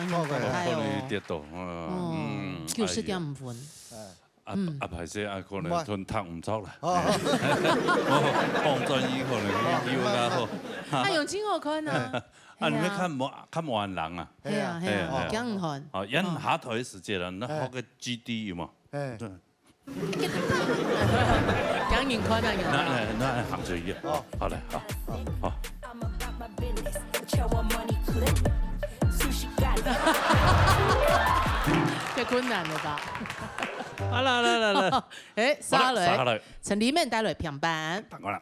影響到大哦。可能跌倒，嗯，嗯，九十點五分。哎呀。啊，嗯。啊，歹勢，啊，可能吞讀毋著啦。哦。哎，放轉去可能有較好。啊，有真好看啊。啊，你們看無，看無恁冷啊？係啊，係啊，係啊，係啊。驚寒。哦，演下台个時節啦，那學个G D有無？哎。對。 驚人看啊，有啊。那，那，那行出去啊。哦。好嘞，好，好。太困難了吧？好了，來，來，來。哎，好了，沙雷，沙雷。陳立明帶來平板。打過來。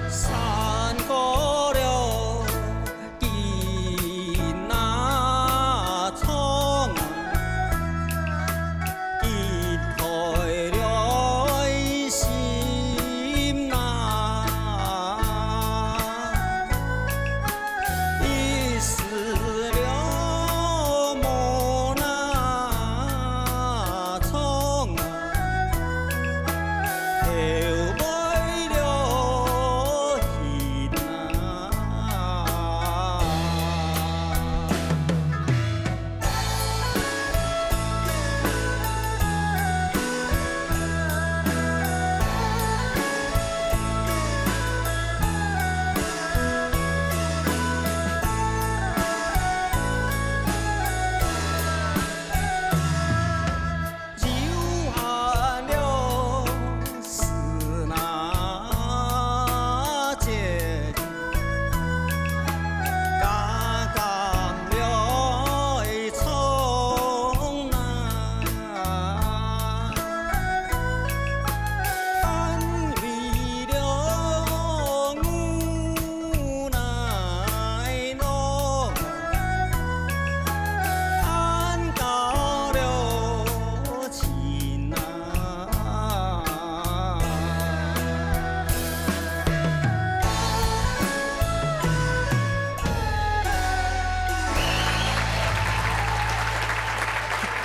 山高了， 金那長，金開了心那，一時了無那長啊。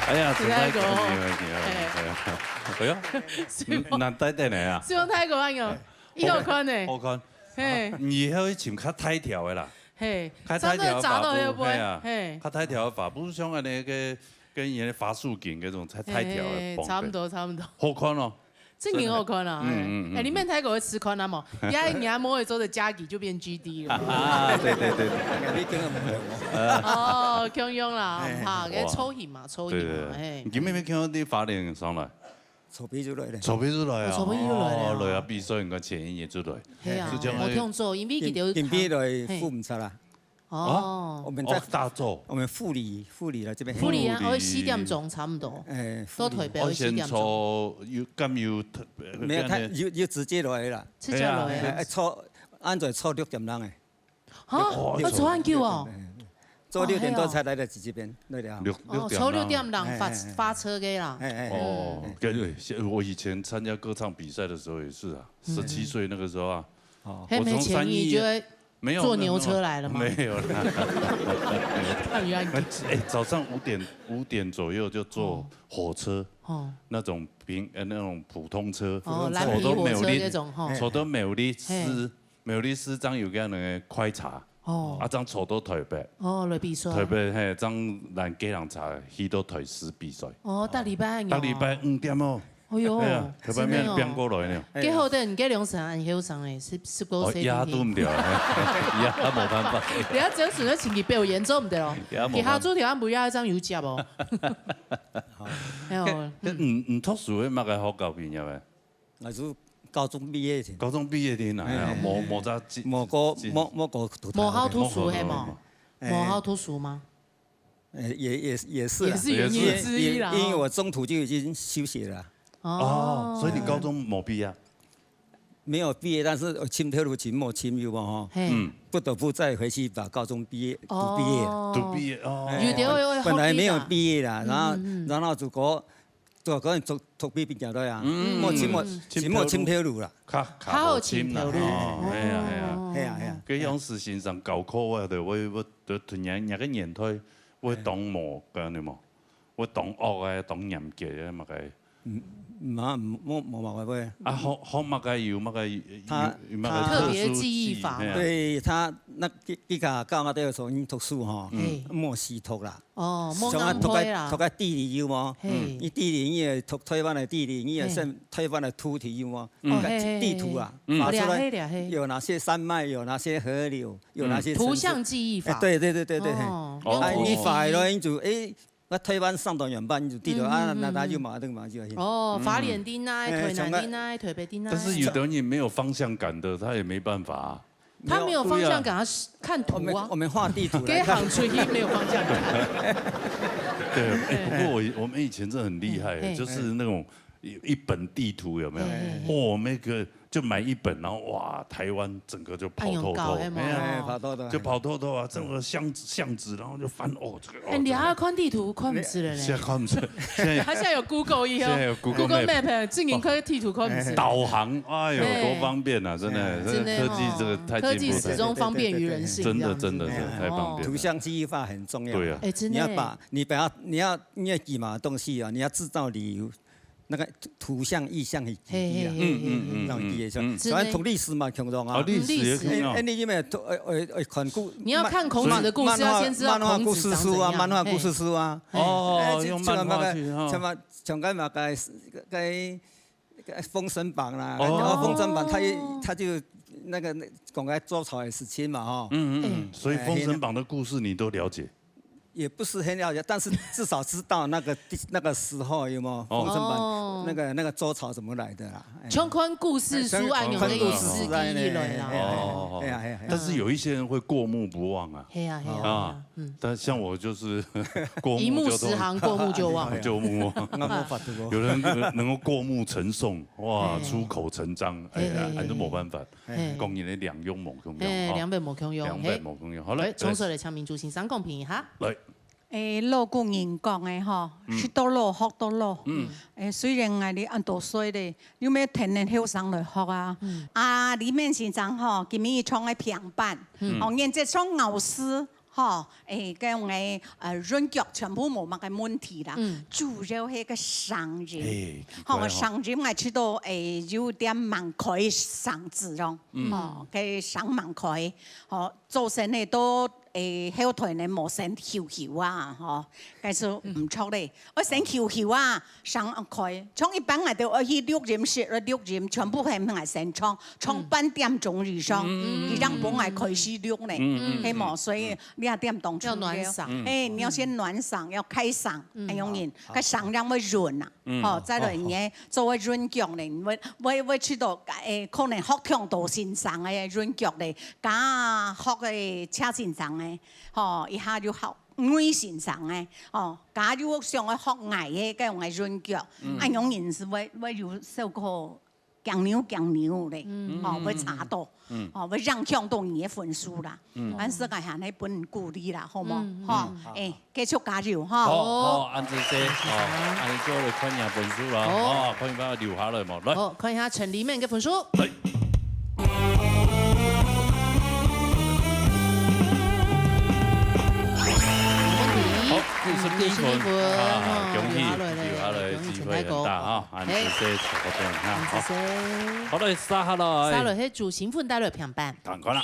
哎呀，陳大哥，陳大哥。哎呀，哎呀，哎呀，嗯，難得的呢啊。希望大哥恁樣，哎，以後看呢。好看。嘿。你以後去尋較大條的啦。嘿，較大條的發布，差不多，差不多，嘿啊，嘿。較大條的發布，像恁樣个，跟人家發素錦那種較大條的嘿，嘿，嘿，差不多，差不多。好看哦。 真个好看啊，嗯，嘿。嗯，嗯，哎，你們泰國會試看啊無？也，也無會做得加給就變G D了。啊，對，對，對，對。你聽了沒有？哦，共樣啦，哎，哈，哇。該造型嘛，造型嘛，對，對，對。嘿。你今晡日看到你花蓮上來？草皮就來了。草皮就來啊？哦，草皮就來了。哦，來啊，比賽，你看前一年就來。嘿啊，就這樣而已。無聽錯，因為佢兜今，今晡日來，嘿。富毋差啦。 哦。我們在，哦，大洲。我們富里，富里了這邊。富里啊，富里。哦，四點鐘差不多。哎，富里。到台北愛四點鐘。哦，先坐，有，敢有特，沒有，他有，有直接來啦。直接來啊。哎，哎，坐，按照坐六點鐘哎。哈，哦，要坐恁久哦。六點鐘，哎，坐六點多才來得及這邊，對的啊。六，哦，六點鐘。坐六點鐘發，哎，哎，哎。發車个啦。哎，哎，哎。哦，對，對，我以前參加歌唱比賽的時候也是啊，嗯。十七歲那個時候啊，哦。還沒錢，我從三義，你就會 沒有，坐牛車來了嗎？沒有，沒有啦。看原來你哎，早上五點，五點左右就坐火車，哦。那種平，呃，那種普通車，哦，坐到苗栗，藍皮火車那種，吼。坐到苗栗市，嘿。苗栗市正有个那個快車，哦。啊，正坐到台北。哦，來比賽。台北，嘿，正攔計程車去到台視比賽。哦，逐禮拜有哦。逐禮拜五點哦。 哎喲，哎呀，特別真的哦。變，變過來呢。幾好得你這兩儕恁後生咧，十，十九歲哦，也都毋對啊，嘿，也無辦法。你要只有選擇星期八有演奏毋對咯？也無辦法。其他主題俺毋要一張有接哦。哎喲，該，該，嗯。你，你讀書係麼个學校畢業个？𠊎係高中畢業定。高中畢業定啊，哎呀，哎，哎，無，無再進，無過，進，無，無過讀大學。無好讀書係無？無好讀書。哎。無好讀書嗎？ 呃，也，也，也是啦。也是原因之一啦，因為，因為我中途就已經休學了。哦。哦，所以你高中無畢業？沒有畢業，但是我尋頭路尋無尋有嘛，吼。嘿。嗯。不得不再回去把高中畢業，讀畢業。哦。讀畢業，哦。哎，有的會，會本來沒有畢業啦，然後，嗯，嗯。然後如果對，可能讀，讀畢業了啊，嗯。無尋無，嗯。尋無尋頭路啦。較，較好尋啦，較好尋頭路。哦，係啊，係啊。哦。係啊，係啊。該楊時先生教課啊，對，𠊎，𠊎對，對，若，若个年代，𠊎當無，該樣無，𠊎當惡个，當嚴格个，麼个。嗯，無，無，無，無，無。啊，學，學麼个有麼个，他，有，有麼个他特殊特別記憶法嘛。係啊。對，他那，佢，佢教，教𠊎兜个時候，讀書吼，嗯。嘿。無死讀啦。 哦，無像啊，硬背啦。讀个，讀个地理有無？嘿。嗯。你地理，你也讀台灣个地理，你也嘿。算台灣个土地有無？嗯。哦，嘿，嘿，地圖啊，嘿。嗯。畫出來，掠黑，掠黑。有哪些山脈，有哪些河流，有哪些城市。嗯。圖像記憶法。哎，對，對，對，對，對，嘿。哦。啊，你畫了，你就，哎，那台灣上到遠半，你就地圖啊，嗯，嗯，嗯，那他就馬上，馬上就，嘿。哦，嗯。花蓮在哪，哎，台南在哪，像个台北在哪。但是有的人沒有方向感的，他也沒辦法啊。 他沒有方向感，沒有，對啊。他是看圖啊。我們，我們畫地圖來看。該行出去沒有方向感。對，哎，不過我，我們以前真的很厲害，嗯，嘿。就是那種一，一本地圖有沒有？嘿，嘿，嘿。哦，那個就買一本，然後哇，台灣整個就跑透透，哎喲，搞，哎喲。哎呀，哎，跑透透。就跑透透啊，整個巷子，巷子，然後就翻，哦，這個，哦，哎，你還要看地圖，看不是了嘞。現在看不出，現在他現在有Google一下，現在有Google Google Map。Map，最近看地圖看不是。導航，哎喲，哎。多方便啊，真的。哎。 真的哦，科技这个太进步了。科技始终方便于人性，真的，这样子。真的，真的，太方便了。哦。图像记忆法很重要。对啊。哎，真的。你要把，你把，你要，你要记嘛东西啊，你要制造理由，那个图像、意象很记忆啊。嘿，嘿，嘿，嘿，嘿。嗯，嗯，嗯，那种记忆就，嗯，嗯。像读历史嘛，共样啊。哦，历史也共样。哎，哎，你有没有读，哎，哎，哎，看古，你要看孔子的故事，漫，要先知道孔子长怎样。漫画，漫画故事书啊，漫画故事书啊。嘿。哦，哎，就，用漫画去，哈。像那个，像那个，该，该 那个《封神榜》啦，哦。然后《封神榜》他也，哦。他就那个，那，讲个周朝的事情嘛，哈。嗯，嗯，嗯。哎。所以《封神榜》的故事你都了解？也不是很了解，但是至少知道那个地，那个时候有没有《封神榜》，哦。那个，那个周朝怎么来的啦。哎。像看故事书，哎，像看故事书，按照那个意思，哎，哎，哎，哎，哎。哦。哎呀，哎呀，哎呀。但是有一些人会过目不忘啊。嘿呀，嘿呀，啊，嘿呀，嗯。但像我就是过目就忘。一目十行，过目就忘。就忘。我没法度哦。有人能，能够过目成诵， 哇，哎。出口成章，哎呀，哎，哎，哎，哎。还是没办法，哎。讲人的量用无共样，哎，哈。量表无共样，量表无共样。好，来，哎，冲出来，请明珠先生公平一下。来。哎，老古人讲的吼，嗯。食到老，学到老。嗯。哎，虽然𠊎俚恁多岁咧，又没天天后生来学啊。嗯。啊，里面先生吼，今日唱个平板，嗯。哦，原则上咬字， 吼，哎，該種个，呃，韻腳全部無麼个問題啦。嗯。主要係个聲音。哎，奇怪吼。吼，聲音𠊎試著，哎，有點吂開聲子咯。嗯。吼，該聲吂開。吼，做生个都，哎，後台呢無先咻咻啊，吼，該就毋著咧。愛先咻咻啊， 聲開。像一般𠊎兜愛去錄音室，愛錄音，全部係𠊎先唱，唱半點鐘以上，嗯。佢正分𠊎開始錄呢，嗯，嗯，係無？嗯。所以這點當重要。要暖嗓。嗯。哎，你要先暖嗓，要開嗓，嗯。恁樣人，好，好。該聲正會潤啊。嗯。吼，再來呢，好，好。做會潤腳呢，會，會，會試著，哎，可能學忒多先生个潤腳咧，加學个車先生个，吼，一下就好。 外先生个，哦，假如想愛學𠊎个，該用个韻腳，嗯。恁樣人係會，會有效果，強扭強扭咧，嗯。哦，會差到，嗯。哦，會影響到你个分數啦。嗯。但是𠊎還係分鼓勵啦，好無？嗯，吼，嗯。哎，繼續加油，吼。好，好，恁仔細，哦，恁仔做來看一下分數啦，好。哦，看有無留下來無？來。好，看一下陳麗妹个分數。來。 好，九十二分，嗯，九十二分，啊，哦，恭喜，留下來了，留下來，恭喜機會很大啊，陳大哥。恁仔細，恁仔細。好。好，來，續下來。續下來，係朱新文帶來个平板。同款啦。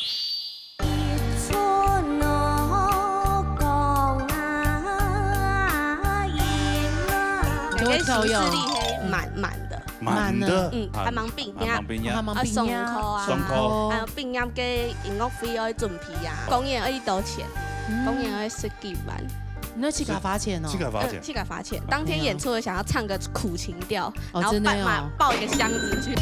這个收視率係滿滿的。 滿的，滿的。嗯，啊，還吂畢業。還吂畢業。哦，還吂畢業。啊，上課啊。上課。還有畢業个音樂費愛準備啊，公演愛幾多錢？嗯。公演愛十幾萬。你愛自家花錢哦？自家花錢。嗯，自家花錢。當天演出，我想要唱個苦情調，哦，然後抱，真的哦。抱一個箱子去。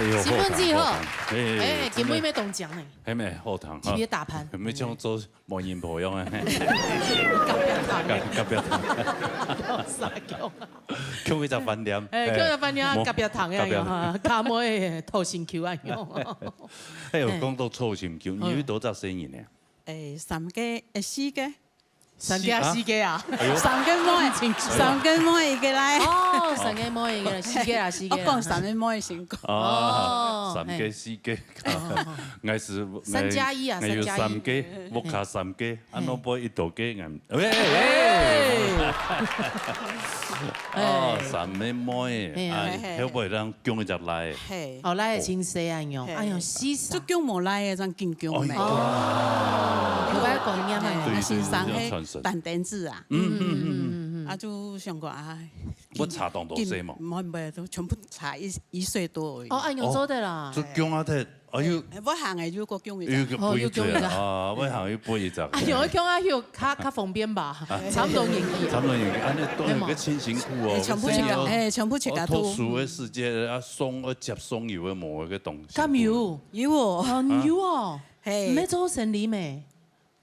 哎呦，新聞之後，好糖，好糖。哎，哎，今晡日要中獎呢。係咩？好糖，特別打盤。係咩？像做媒人婆樣啊。隔壁糖。隔，隔壁糖。有啥用啊？共一隻飯店。哎，共一隻飯店，哎，隔壁糖樣，隔壁糖。哈，卡妹的偷心球啊，用。哎，有講到偷心球，你有多少生日呢？哎，三個，哎，四個。 三個啊，四個啊？哎呦。三個妹，三個妹一個倈。哦，三個妹一個倈，四個啊，四個啊。我講三個妹先講。哦，三個四個，哦。𠊎係，三加一啊，𠊎有三個，三加一。屋下三個，恁樣分一多個，𠊎，喂，喂，哦，三個妹，哎呀。啊，後背當降一隻倈。係。哦，倈仔真細啊，倷。係。哎喲，死煞。就降無倈仔，正緊降咩。哦。哦，有愛觀念啊。對，對，對，愛欣賞該單單子啊。 嗯，嗯，嗯，嗯，嗯。啊，就想講，哎，我差當多歲嘛。緊，毋會，毋會，都全部差一，一歲多而已。哦，恁樣做得啦。就降啊忒，哎喲。哎，我行个又過降一隻。又過分一隻啊，哦，又降一隻。啊，我行又分一隻。哎喲，降啊又較，較方便吧，差不多年紀啊。差不多年紀，啊，該當然个真辛苦哦，哎，全部自家，生意哦，哎，全部自家做。哦，讀書个時節啊，送，愛接送有个無个東西。敢有？有哦。哦，你有哦。嘿。毋係做生理咩？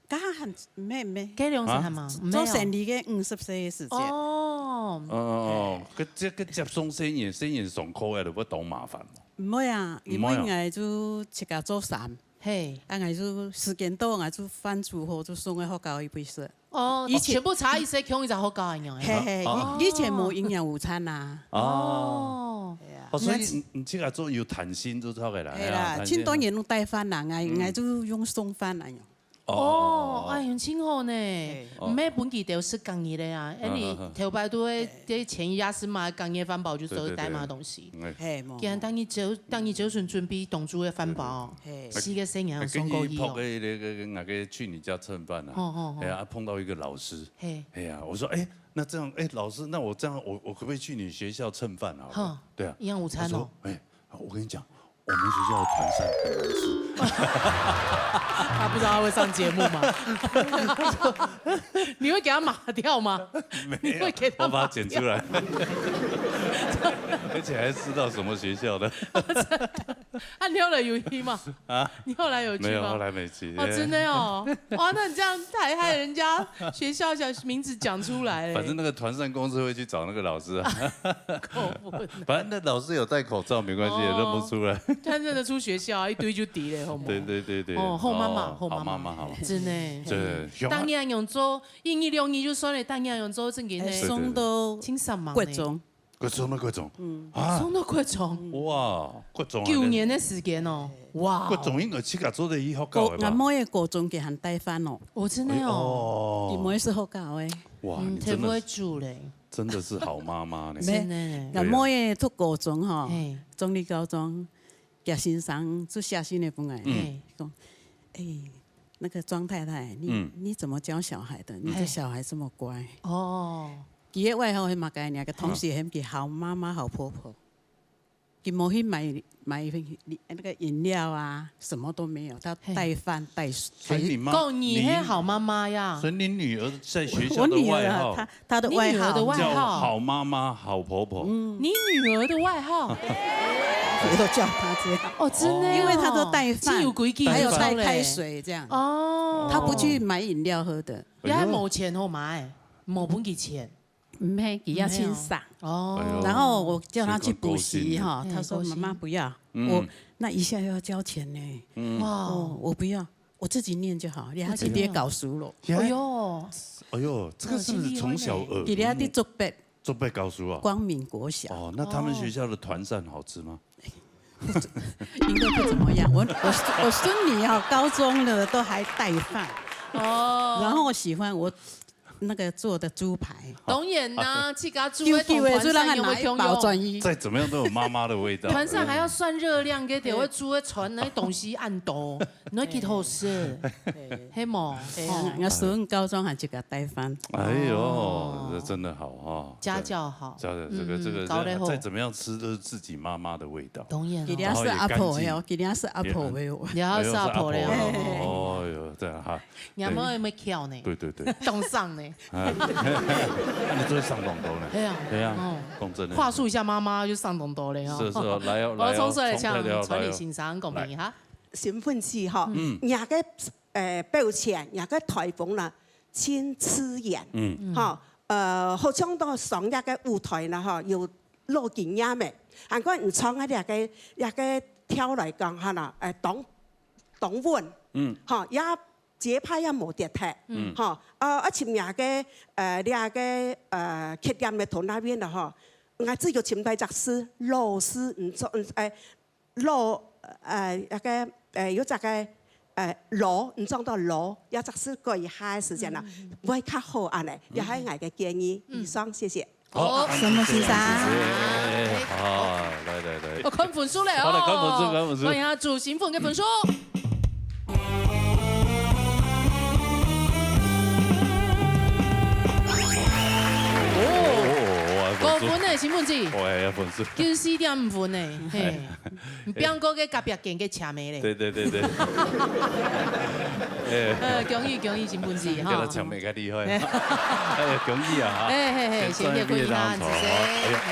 該還，毋係，毋係。該量係還嘛？啊？毋係哦。做生理个五十歲个時節。哦。哦，哦，哦，該，這个接送細人，細人上課个，就會當麻煩嘛。毋會啊，毋會啊。因為𠊎就自家做衫。嘿。啊，𠊎就時間到，𠊎就翻煮好，就送去學校去分食。哦，以前全部差一歲，共一隻學校恁樣。嘿，嘿，哦。以，以前無營養午餐啊。哦。係啊。哦，所以你，你自家做有彈性就好个啦，係啦，係啊，彈性。盡多人都帶飯啦，𠊎，嗯。𠊎就用送飯來用。 哦，哦，哎喲，真好呢。嘿。毋係分佢兜食隔日个啊，哎，你頭擺都會，這前一夜是買隔日飯包就做得帶嘛東西。對，對，對。嗯。嘿，無，既然無。當你朝，當你朝晨準備當晝个飯包，嘿。四個細人送過去哦。哎，跟你拍个那個，那個去你家蹭飯啊。哦，哦，哦。哎呀，碰到一個老師。嘿。哎呀，我說，哎，那這樣，哎，老師，那我這樣，我，我可不可以去你學校蹭飯啊？哈，對啊。營養午餐哦。他說，哎，我跟你講， 我們學校的團膳很難吃。他不知道他會上節目嗎？你會給他碼掉嗎？沒有，你會給他碼掉？我把它剪出來。而且還知道什麼學校的。啊，你後來有去嗎？啊？你後來有去嗎？沒有，後來沒去。哦，真的哦。哇，那你這樣還害人家學校小名字講出來了。反正那個團膳公司會去找那個老師啊。 口誤。反正那老師有戴口罩，沒關係，哦。認不出來。他認得出學校啊，一堆就知了，好嗎？對，對，對，對。哦，好媽媽，哦，好媽媽。好媽媽，好媽媽。真的。對，當然用做，一日兩日就算了，當然用做正經的。哎，送到清爽忙呢。國中。國中的國中。嗯。啊。送到國中。哇，國中啊。九年的時間哦，哇。國中應該自家做得去學校的吧？國，𠊎妹个國中佢還帶飯哦。哦，真的哦。哎，哦。佢妹係學校的。哇，嗯，你真的是，忒會煮嘞。 真的是好媽媽呢。真的呢。對啊。𠊎妹仔讀高中吼，嘿。中壢高中，佢先生就寫信來分𠊎，嗯。嘿。講，哎，那個莊太太，你，嗯。你怎麼教小孩的？你的小孩這麼乖。嘿。哦。佢个外號係麼个呢？佢同學喊佢好媽媽、好婆婆。 佢無去買，買那個飲料啊，什麼都沒有，他帶飯帶水。所以你媽，講你係好媽媽呀。所以你女兒在學校的外號，我女兒啊，她，她的外號。你女兒的外號？叫好媽媽、好婆婆。嗯。你女兒的外號？我都叫她這樣。哦，真的哦。因為她都帶飯，真有規矩，還有帶開水這樣。哦。她不去買飲料喝的。也無錢好買，無分佢錢。 毋係，佢也清爽。毋係哦。哦。哎喲，然後我叫他去補習哈，這個很高興。他說：「媽媽，不要，嗯。我那一下又要交錢呢。」嗯。哇。哦，我不要，我自己念就好，你還去別搞書了。哎喲。哎喲，這個是不是從小耳濡目？佢咧在做背。做背搞書啊？光明國小。哦，那他們學校的團膳好吃嗎？應該不怎麼樣。我，我，我孫女啊，高中的都還帶飯。哦。然後我喜歡我 那個做的豬排。當然啦，自家煮个同團膳有無共樣？再怎麼樣都有媽媽的味道。團膳還要算熱量，該條會煮个飯，該東西恁多，你會幾好食，係無？哎呀，哦。𠊎孫高中還自家帶飯。哎喲，哦。這真的好哦。家教好。家教，這個，嗯，這個，搞得好。再怎麼樣吃都是自己媽媽的味道。當然哦。佢這係阿婆个哦，佢這係阿婆个哦。哎喲，這係阿婆个哦。哎喲，這係阿婆个哦。哦喲，對啊，哈。 若無有無巧呢？對，對，對。當爽呢。啊，你做得上當多呢。對啊，對啊，哦，講真的。話術一下媽媽就上當多了哦。是，是哦，來哦，我來哦，衝出來唱，衝出來哦，傳禮先生，來哦。講明一下。身份證吼，嗯。若个，呃，標籤，若个颱風啦，真刺眼。嗯。吼，呃，好像到上這个舞台啦，吼，有老經驗个。還過你唱个這个，這个調來講哈啦，呃，當，當穩。嗯。吼，也 節拍也無跌忒，嗯。吼，呃，而且若个，呃，這个，呃，缺點个頭那邊个吼，𠊎只有尋到一隻字，老師，毋做，嗯，呃，老，呃，那個，呃，有隻个，呃，老，毋做到老，這隻字改一下个時間啦，嗯，嗯，嗯。會較好恁呢，嗯。這係𠊎个建議。嗯。以上，謝謝。 好，沈木先生。哎，好，來，來，來。哦，看分數了哦。好，來，看分數，看分數。歡迎啊，朱新文个分數。哦，哇，分數。高分呢，新文姐。哇，要分數。九十四點五分呢，嘿。哎。 你變過个隔壁間个車尾咧。對，對，對，對。哎。呃，恭喜，恭喜，新文姐，哈。叫他搶美較厲害。哎。哎，恭喜啊，哈。哎，嘿，嘿，先先別過去哈，謝謝。哎呀，哎。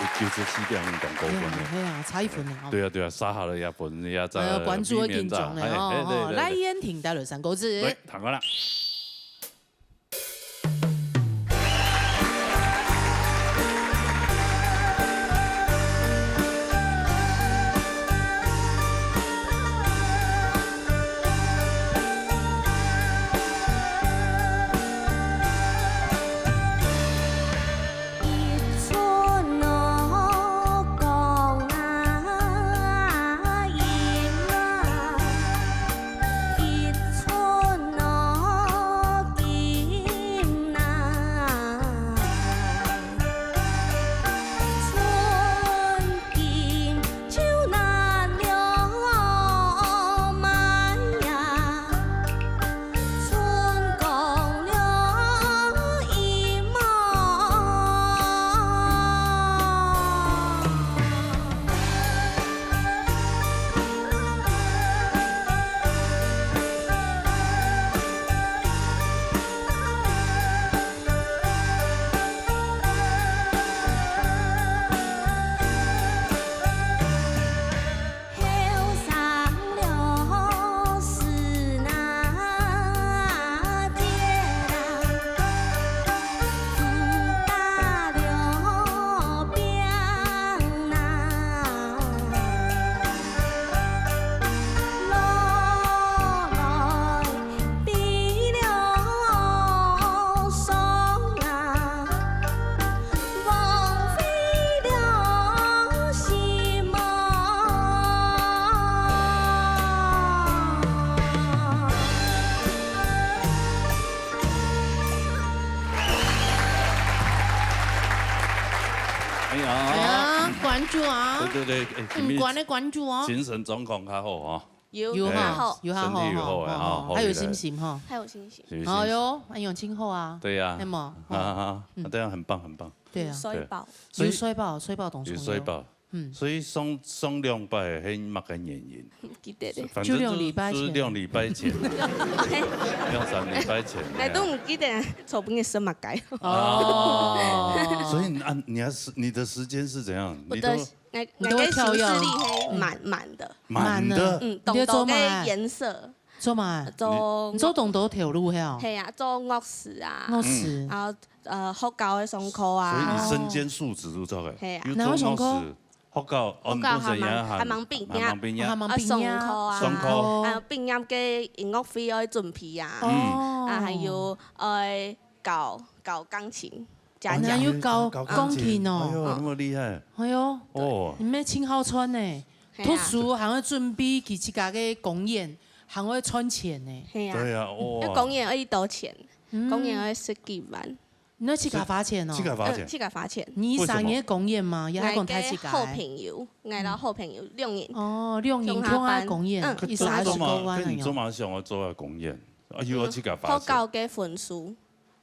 哇，九十四點五，當高分呢。哎呀，哎呀，差一分呢，哦。對啊，對啊，殺好了一分，也在哎呀，觀眾會緊張呢，避免在，哦，哎，哎，對，哦，對，對。來，燕婷帶來三個字。來，聽好了。 哎呀，哎呀，關注啊。對，對，對，哎，今日嗯，關的關注哦。精神狀況較好哦。有，有哈，哎，有哈，身體有好，好，好，好，好，好，還有信心哈。還有信心。有信心。哎喲，哎喲，真好啊。對呀。係無？啊，啊，啊，嗯。這樣很棒，很棒。對啊。有睡飽。對。所以有睡飽，睡飽當重要。有睡飽。嗯。所以上，上兩擺係麼个原因？毋記得咧。反正就，就兩禮拜前。就兩禮拜前。兩三禮拜前。哎，都毋記得昨晡日食麼个。哦。所以你按，你要是，你的時間是怎樣？你都 𠊎，你都會跳躍。𠊎个行事曆係滿滿的。滿的。滿的。嗯，你在做麼个？當多个顏色。做麼个？做你做當多頭路係哦？係啊，做樂師啊。樂師。嗯。然後，呃，學校个上課啊。所以你身兼數職都做个。係啊。又做樂師，哪有上課？學校，哦，學校還忙，你本身也還，還忙畢業。還忙畢業。哦，還忙畢業。啊，上課啊。上課。還有畢業个音樂會愛準備啊。哦。啊，還有，呃，教，教鋼琴。 家教。哦，那又教，教鋼琴。鋼琴哦。哎喲，那麼厲害。哎喲，哦。你們真好賺呢。係啊。讀書還愛準備佢自家个公演，還愛賺錢呢。係啊。對啊，哇。因為公演愛幾多錢，嗯。公演愛十幾萬。你愛自家花錢哦？自家花錢。嗯，自家花錢。你一場个公演嗎？也還講太自家个？𠊎个好朋友，𠊎个好朋友，兩人。哦，兩人共下班。共下个公演，嗯。一場十幾萬个喲。該你做麼个想要做个公演？啊，又要自家花錢。嗯，好高个分數。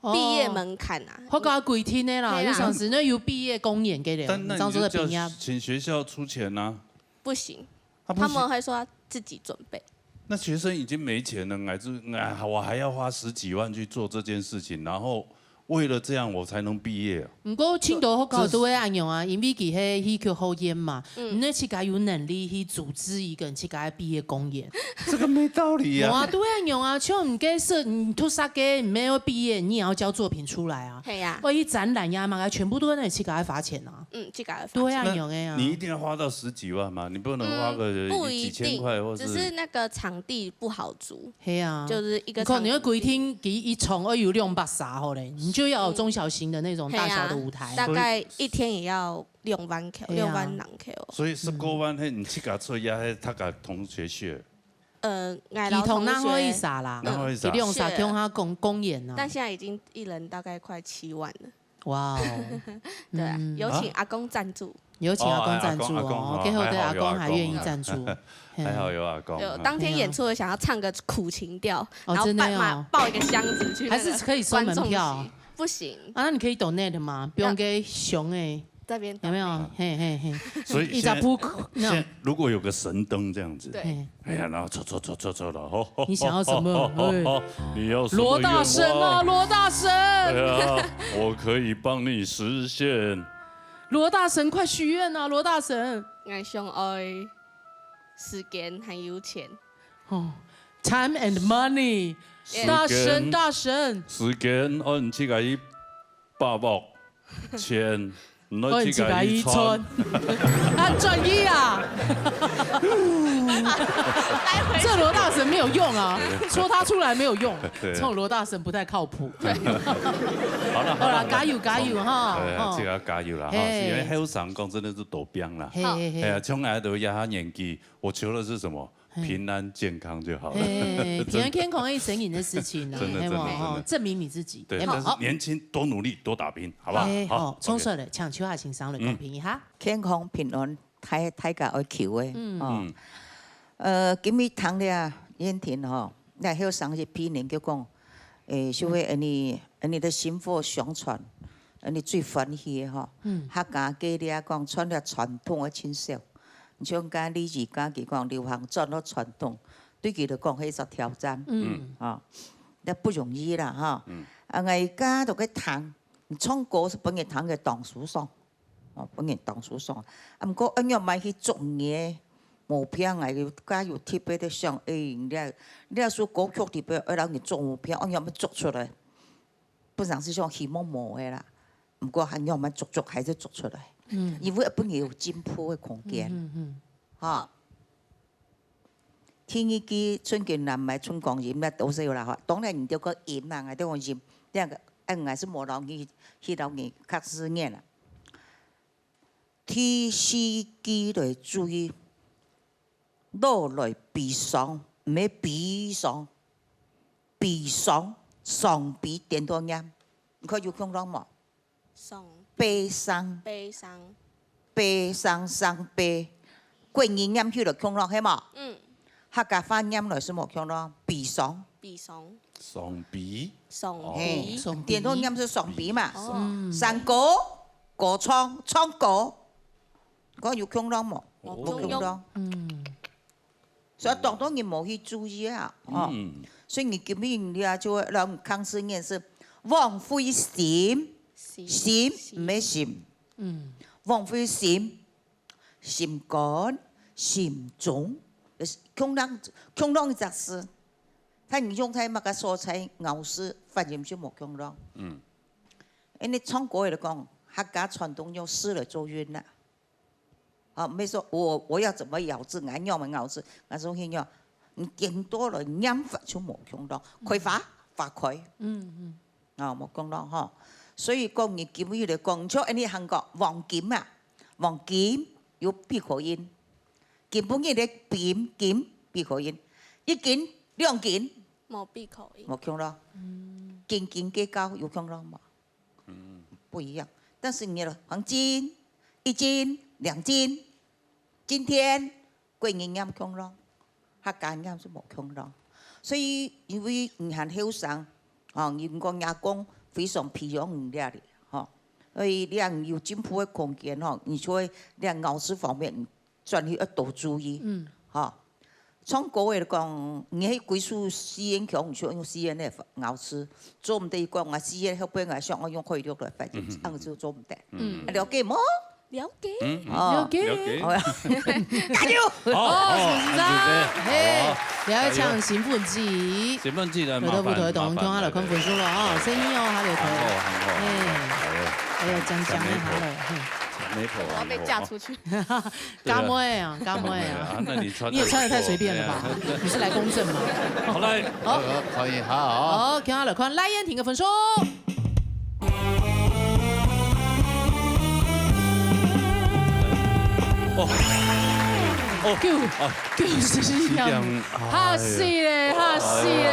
哦。畢業門檻啊。學校規定个啦，係啦。有當時呢有畢業公演个咧，但那你就叫你當做畢業。請學校出錢啊。不行，啊，不行。他們會說要自己準備。那學生已經沒錢了，還是，哎，我還要花十幾萬去做這件事情，然後為了這樣我才能畢業啊。毋過青島學校都會恁樣啊，因為佢係戲曲學院嘛，嗯。你愛自家有能力去組織一個你自家个畢業公演。這個沒道理啊。無啊，都會恁樣啊，像你該設，你讀書个，你沒有畢業，你也要交作品出來啊。係啊。萬一展覽呀嘛，全部都係你自家个花錢啊。嗯，自家个花錢。都會恁樣个啊。那你一定要花到十幾萬嗎？你不能花個嗯，不一定，幾千塊或是只是那個場地不好租。 係啊，就是一個你看，你會規定佢一場愛有兩百儕好咧，你就要有中小型的那種大小的舞台。係啊，大概一天也要兩萬塊，係啊。兩萬零塊哦。所以十幾萬，嘿，你自家出也，嘿，大家同學share。呃，𠊎摎同學，佢同哪好意思啦？哪好意思啊？佢兩儕共下公，公演啊。但現在已經一人大概快七萬了。哇哦，對啊，嗯。有請阿公贊助。 有請阿公贊助哦，哦，哎，阿公，阿公哦，該好得阿公還願意贊助。還好有阿公。嘿。還好有阿公，有，嗯。當天演出，我想要唱個苦情調，哦，然後抱，真的哦。抱一個箱子去那個還是可以收門票。觀眾席。不行。啊，那你可以donate嗎？不用給熊欸。要這邊donate。有沒有？嘿，嘿，嘿。所以現在，一直不，那種。現在如果有個神燈這樣子，對。嘿。哎呀，然後抽，抽，抽，抽，抽了，吼，你想要什麼？哎。你要什麼願望？羅大神啊，羅大神！哎呀，我可以幫你實現。 羅大神，快許願啊，羅大神！𠊎想愛時間還有錢。哦，time and money，時間，大神，大神。時間，愛你自家去把握，錢，你愛自家去賺。愛你自家去賺。啊，賺一啊！這羅大神沒有用啊，戳他出來沒有用，對。這種羅大神不太靠譜。對。好了，好了，好了，加油，加油哈，哎，哦。這個要加油了哈，嘿。因為後生講真的是多病啦。嘿，嘿，嘿。哎呀，從來都壓下年紀，我求的是什麼？嘿。平安健康就好了。嘿，平安健康是神明的事情啦，真的，嘿嘛，真的，吼，真的。證明你自己，對，嘿嘛，但是年輕多努力，多打拼，好不好？哎，好，好，OK。衝出來，請秋霞先生來公平一下。嗯。健康平安，大，大家愛求的，嗯。哦。嗯。呃，今日聽了燕婷吼， 該後生一批人就講，誒，就係恁呢，恁呢个薪火相傳，恁呢最歡喜个吼。嗯。客家个咧講，傳了傳統个盡少。像剛才李怡嘉佢講，流行轉到傳統，對佢來講係一隻挑戰。嗯。啊，那不容易啦哈。嗯。啊，𠊎家都在談，唱歌係分人談个當舒爽。 哦，分人當舒爽。啊，毋過恁樣嘛去捉人个毛病啊，又加有特別个想，哎，你這，你這首歌曲特別愛摎人捉毛病，恁樣要捉出來。本來係想希望無个啦，毋過恁樣嘛捉捉還係捉出來。嗯。因為本來有進步个空間。嗯，嗯，嗯。哈。 第二句，寸金難買寸光陰，那都係有啦吼。當然，你這個音啊，𠊎這個音，這個，哎，𠊎係無摎你，去摎你較字眼啦。第四句來注意，老來悲傷，毋係悲傷，悲傷，傷悲顛倒唸。你看有共樣無？ 傷。悲傷。悲傷。悲傷，傷悲。國語唸起來共樣，係無？嗯。客家話唸來係無共樣？悲傷。悲傷。傷悲。傷哦。嘿，悲。傷悲。顛倒唸係傷悲嘛。哦。嗯。山歌，歌唱，唱歌。你看有共樣無？哦。無共樣。無共樣。嗯。 所以當多人無去注意啊，哦。嗯。所以你今日你啊，就會讓康師念是枉費心，心，心，心。毋係心。嗯。枉費心，心肝，心中，就是共樣，共樣一隻字。看你用在麼个所在，咬字，發音就無共樣。嗯。因為唱歌个來講，客家傳統用字來做韻啊。 啊，毋係說我，我要怎麼咬字，𠊎仰般咬字，𠊎總係仰，你顛倒來唸法就無共樣，開花，花開。嗯，嗯。啊，無共樣吼。所以講，你今日來講，像恁呢行過，黃金啊，黃金有閉口音，今晡日个今，金，閉口音，一斤、兩斤，無閉口音。無共樣。嗯。斤斤計較有共樣無？ 嗯。不一樣。但是你的黃金、一斤、兩斤，今天，國語唸共樣，客家唸係無共樣。所以因為你還後生，哦，你講阿公非常培養你這裡，吼，所以你還有進步个空間，吼，你就會在咬字方面，你轉去要多注意，嗯。吼。唱歌个講，你係歸屬四縣腔，你就用四縣个咬字，做毋得講啊，四縣後背啊，想愛用海陸來發音，恁樣就做毋得。嗯啊，了解無？了解。嗯，哦了解。好啦，加油！好，哦，好是毋是啊？好嘿，好了解唱新粉丝。新粉丝的得到不同的同，麻烦共下來看分数了哦，生意哦，還有頭。很好，很好。哎，哎呦，哎呦，講講一下了，嘿。没头，我要被嫁出去。嘎妹啊，嘎妹啊。啊，那你穿你也穿得太随便了吧？你是來公证吗？好来，好，可以，好。好，共下來看賴燕婷个分數。哦，九九十四點，嚇死咧，嚇死咧！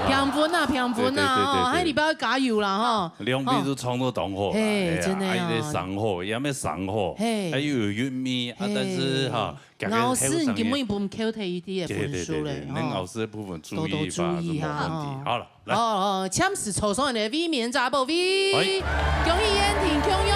平分啊，平分啊，哦，對對對對還你不要加油啦哈。兩位都唱到當好啦，嘿哎呀真的啊啊，一个上好，也没上好，嘿还有韻味啊，嘿但是哈，老師，你根本本扣退一點分數咧，对对对对，恁老師的部分注意多多注吧，意哈是没问题。好了，来。哦哦，暫時抽上來个衛冕查某位，喂恭喜燕婷，恭喜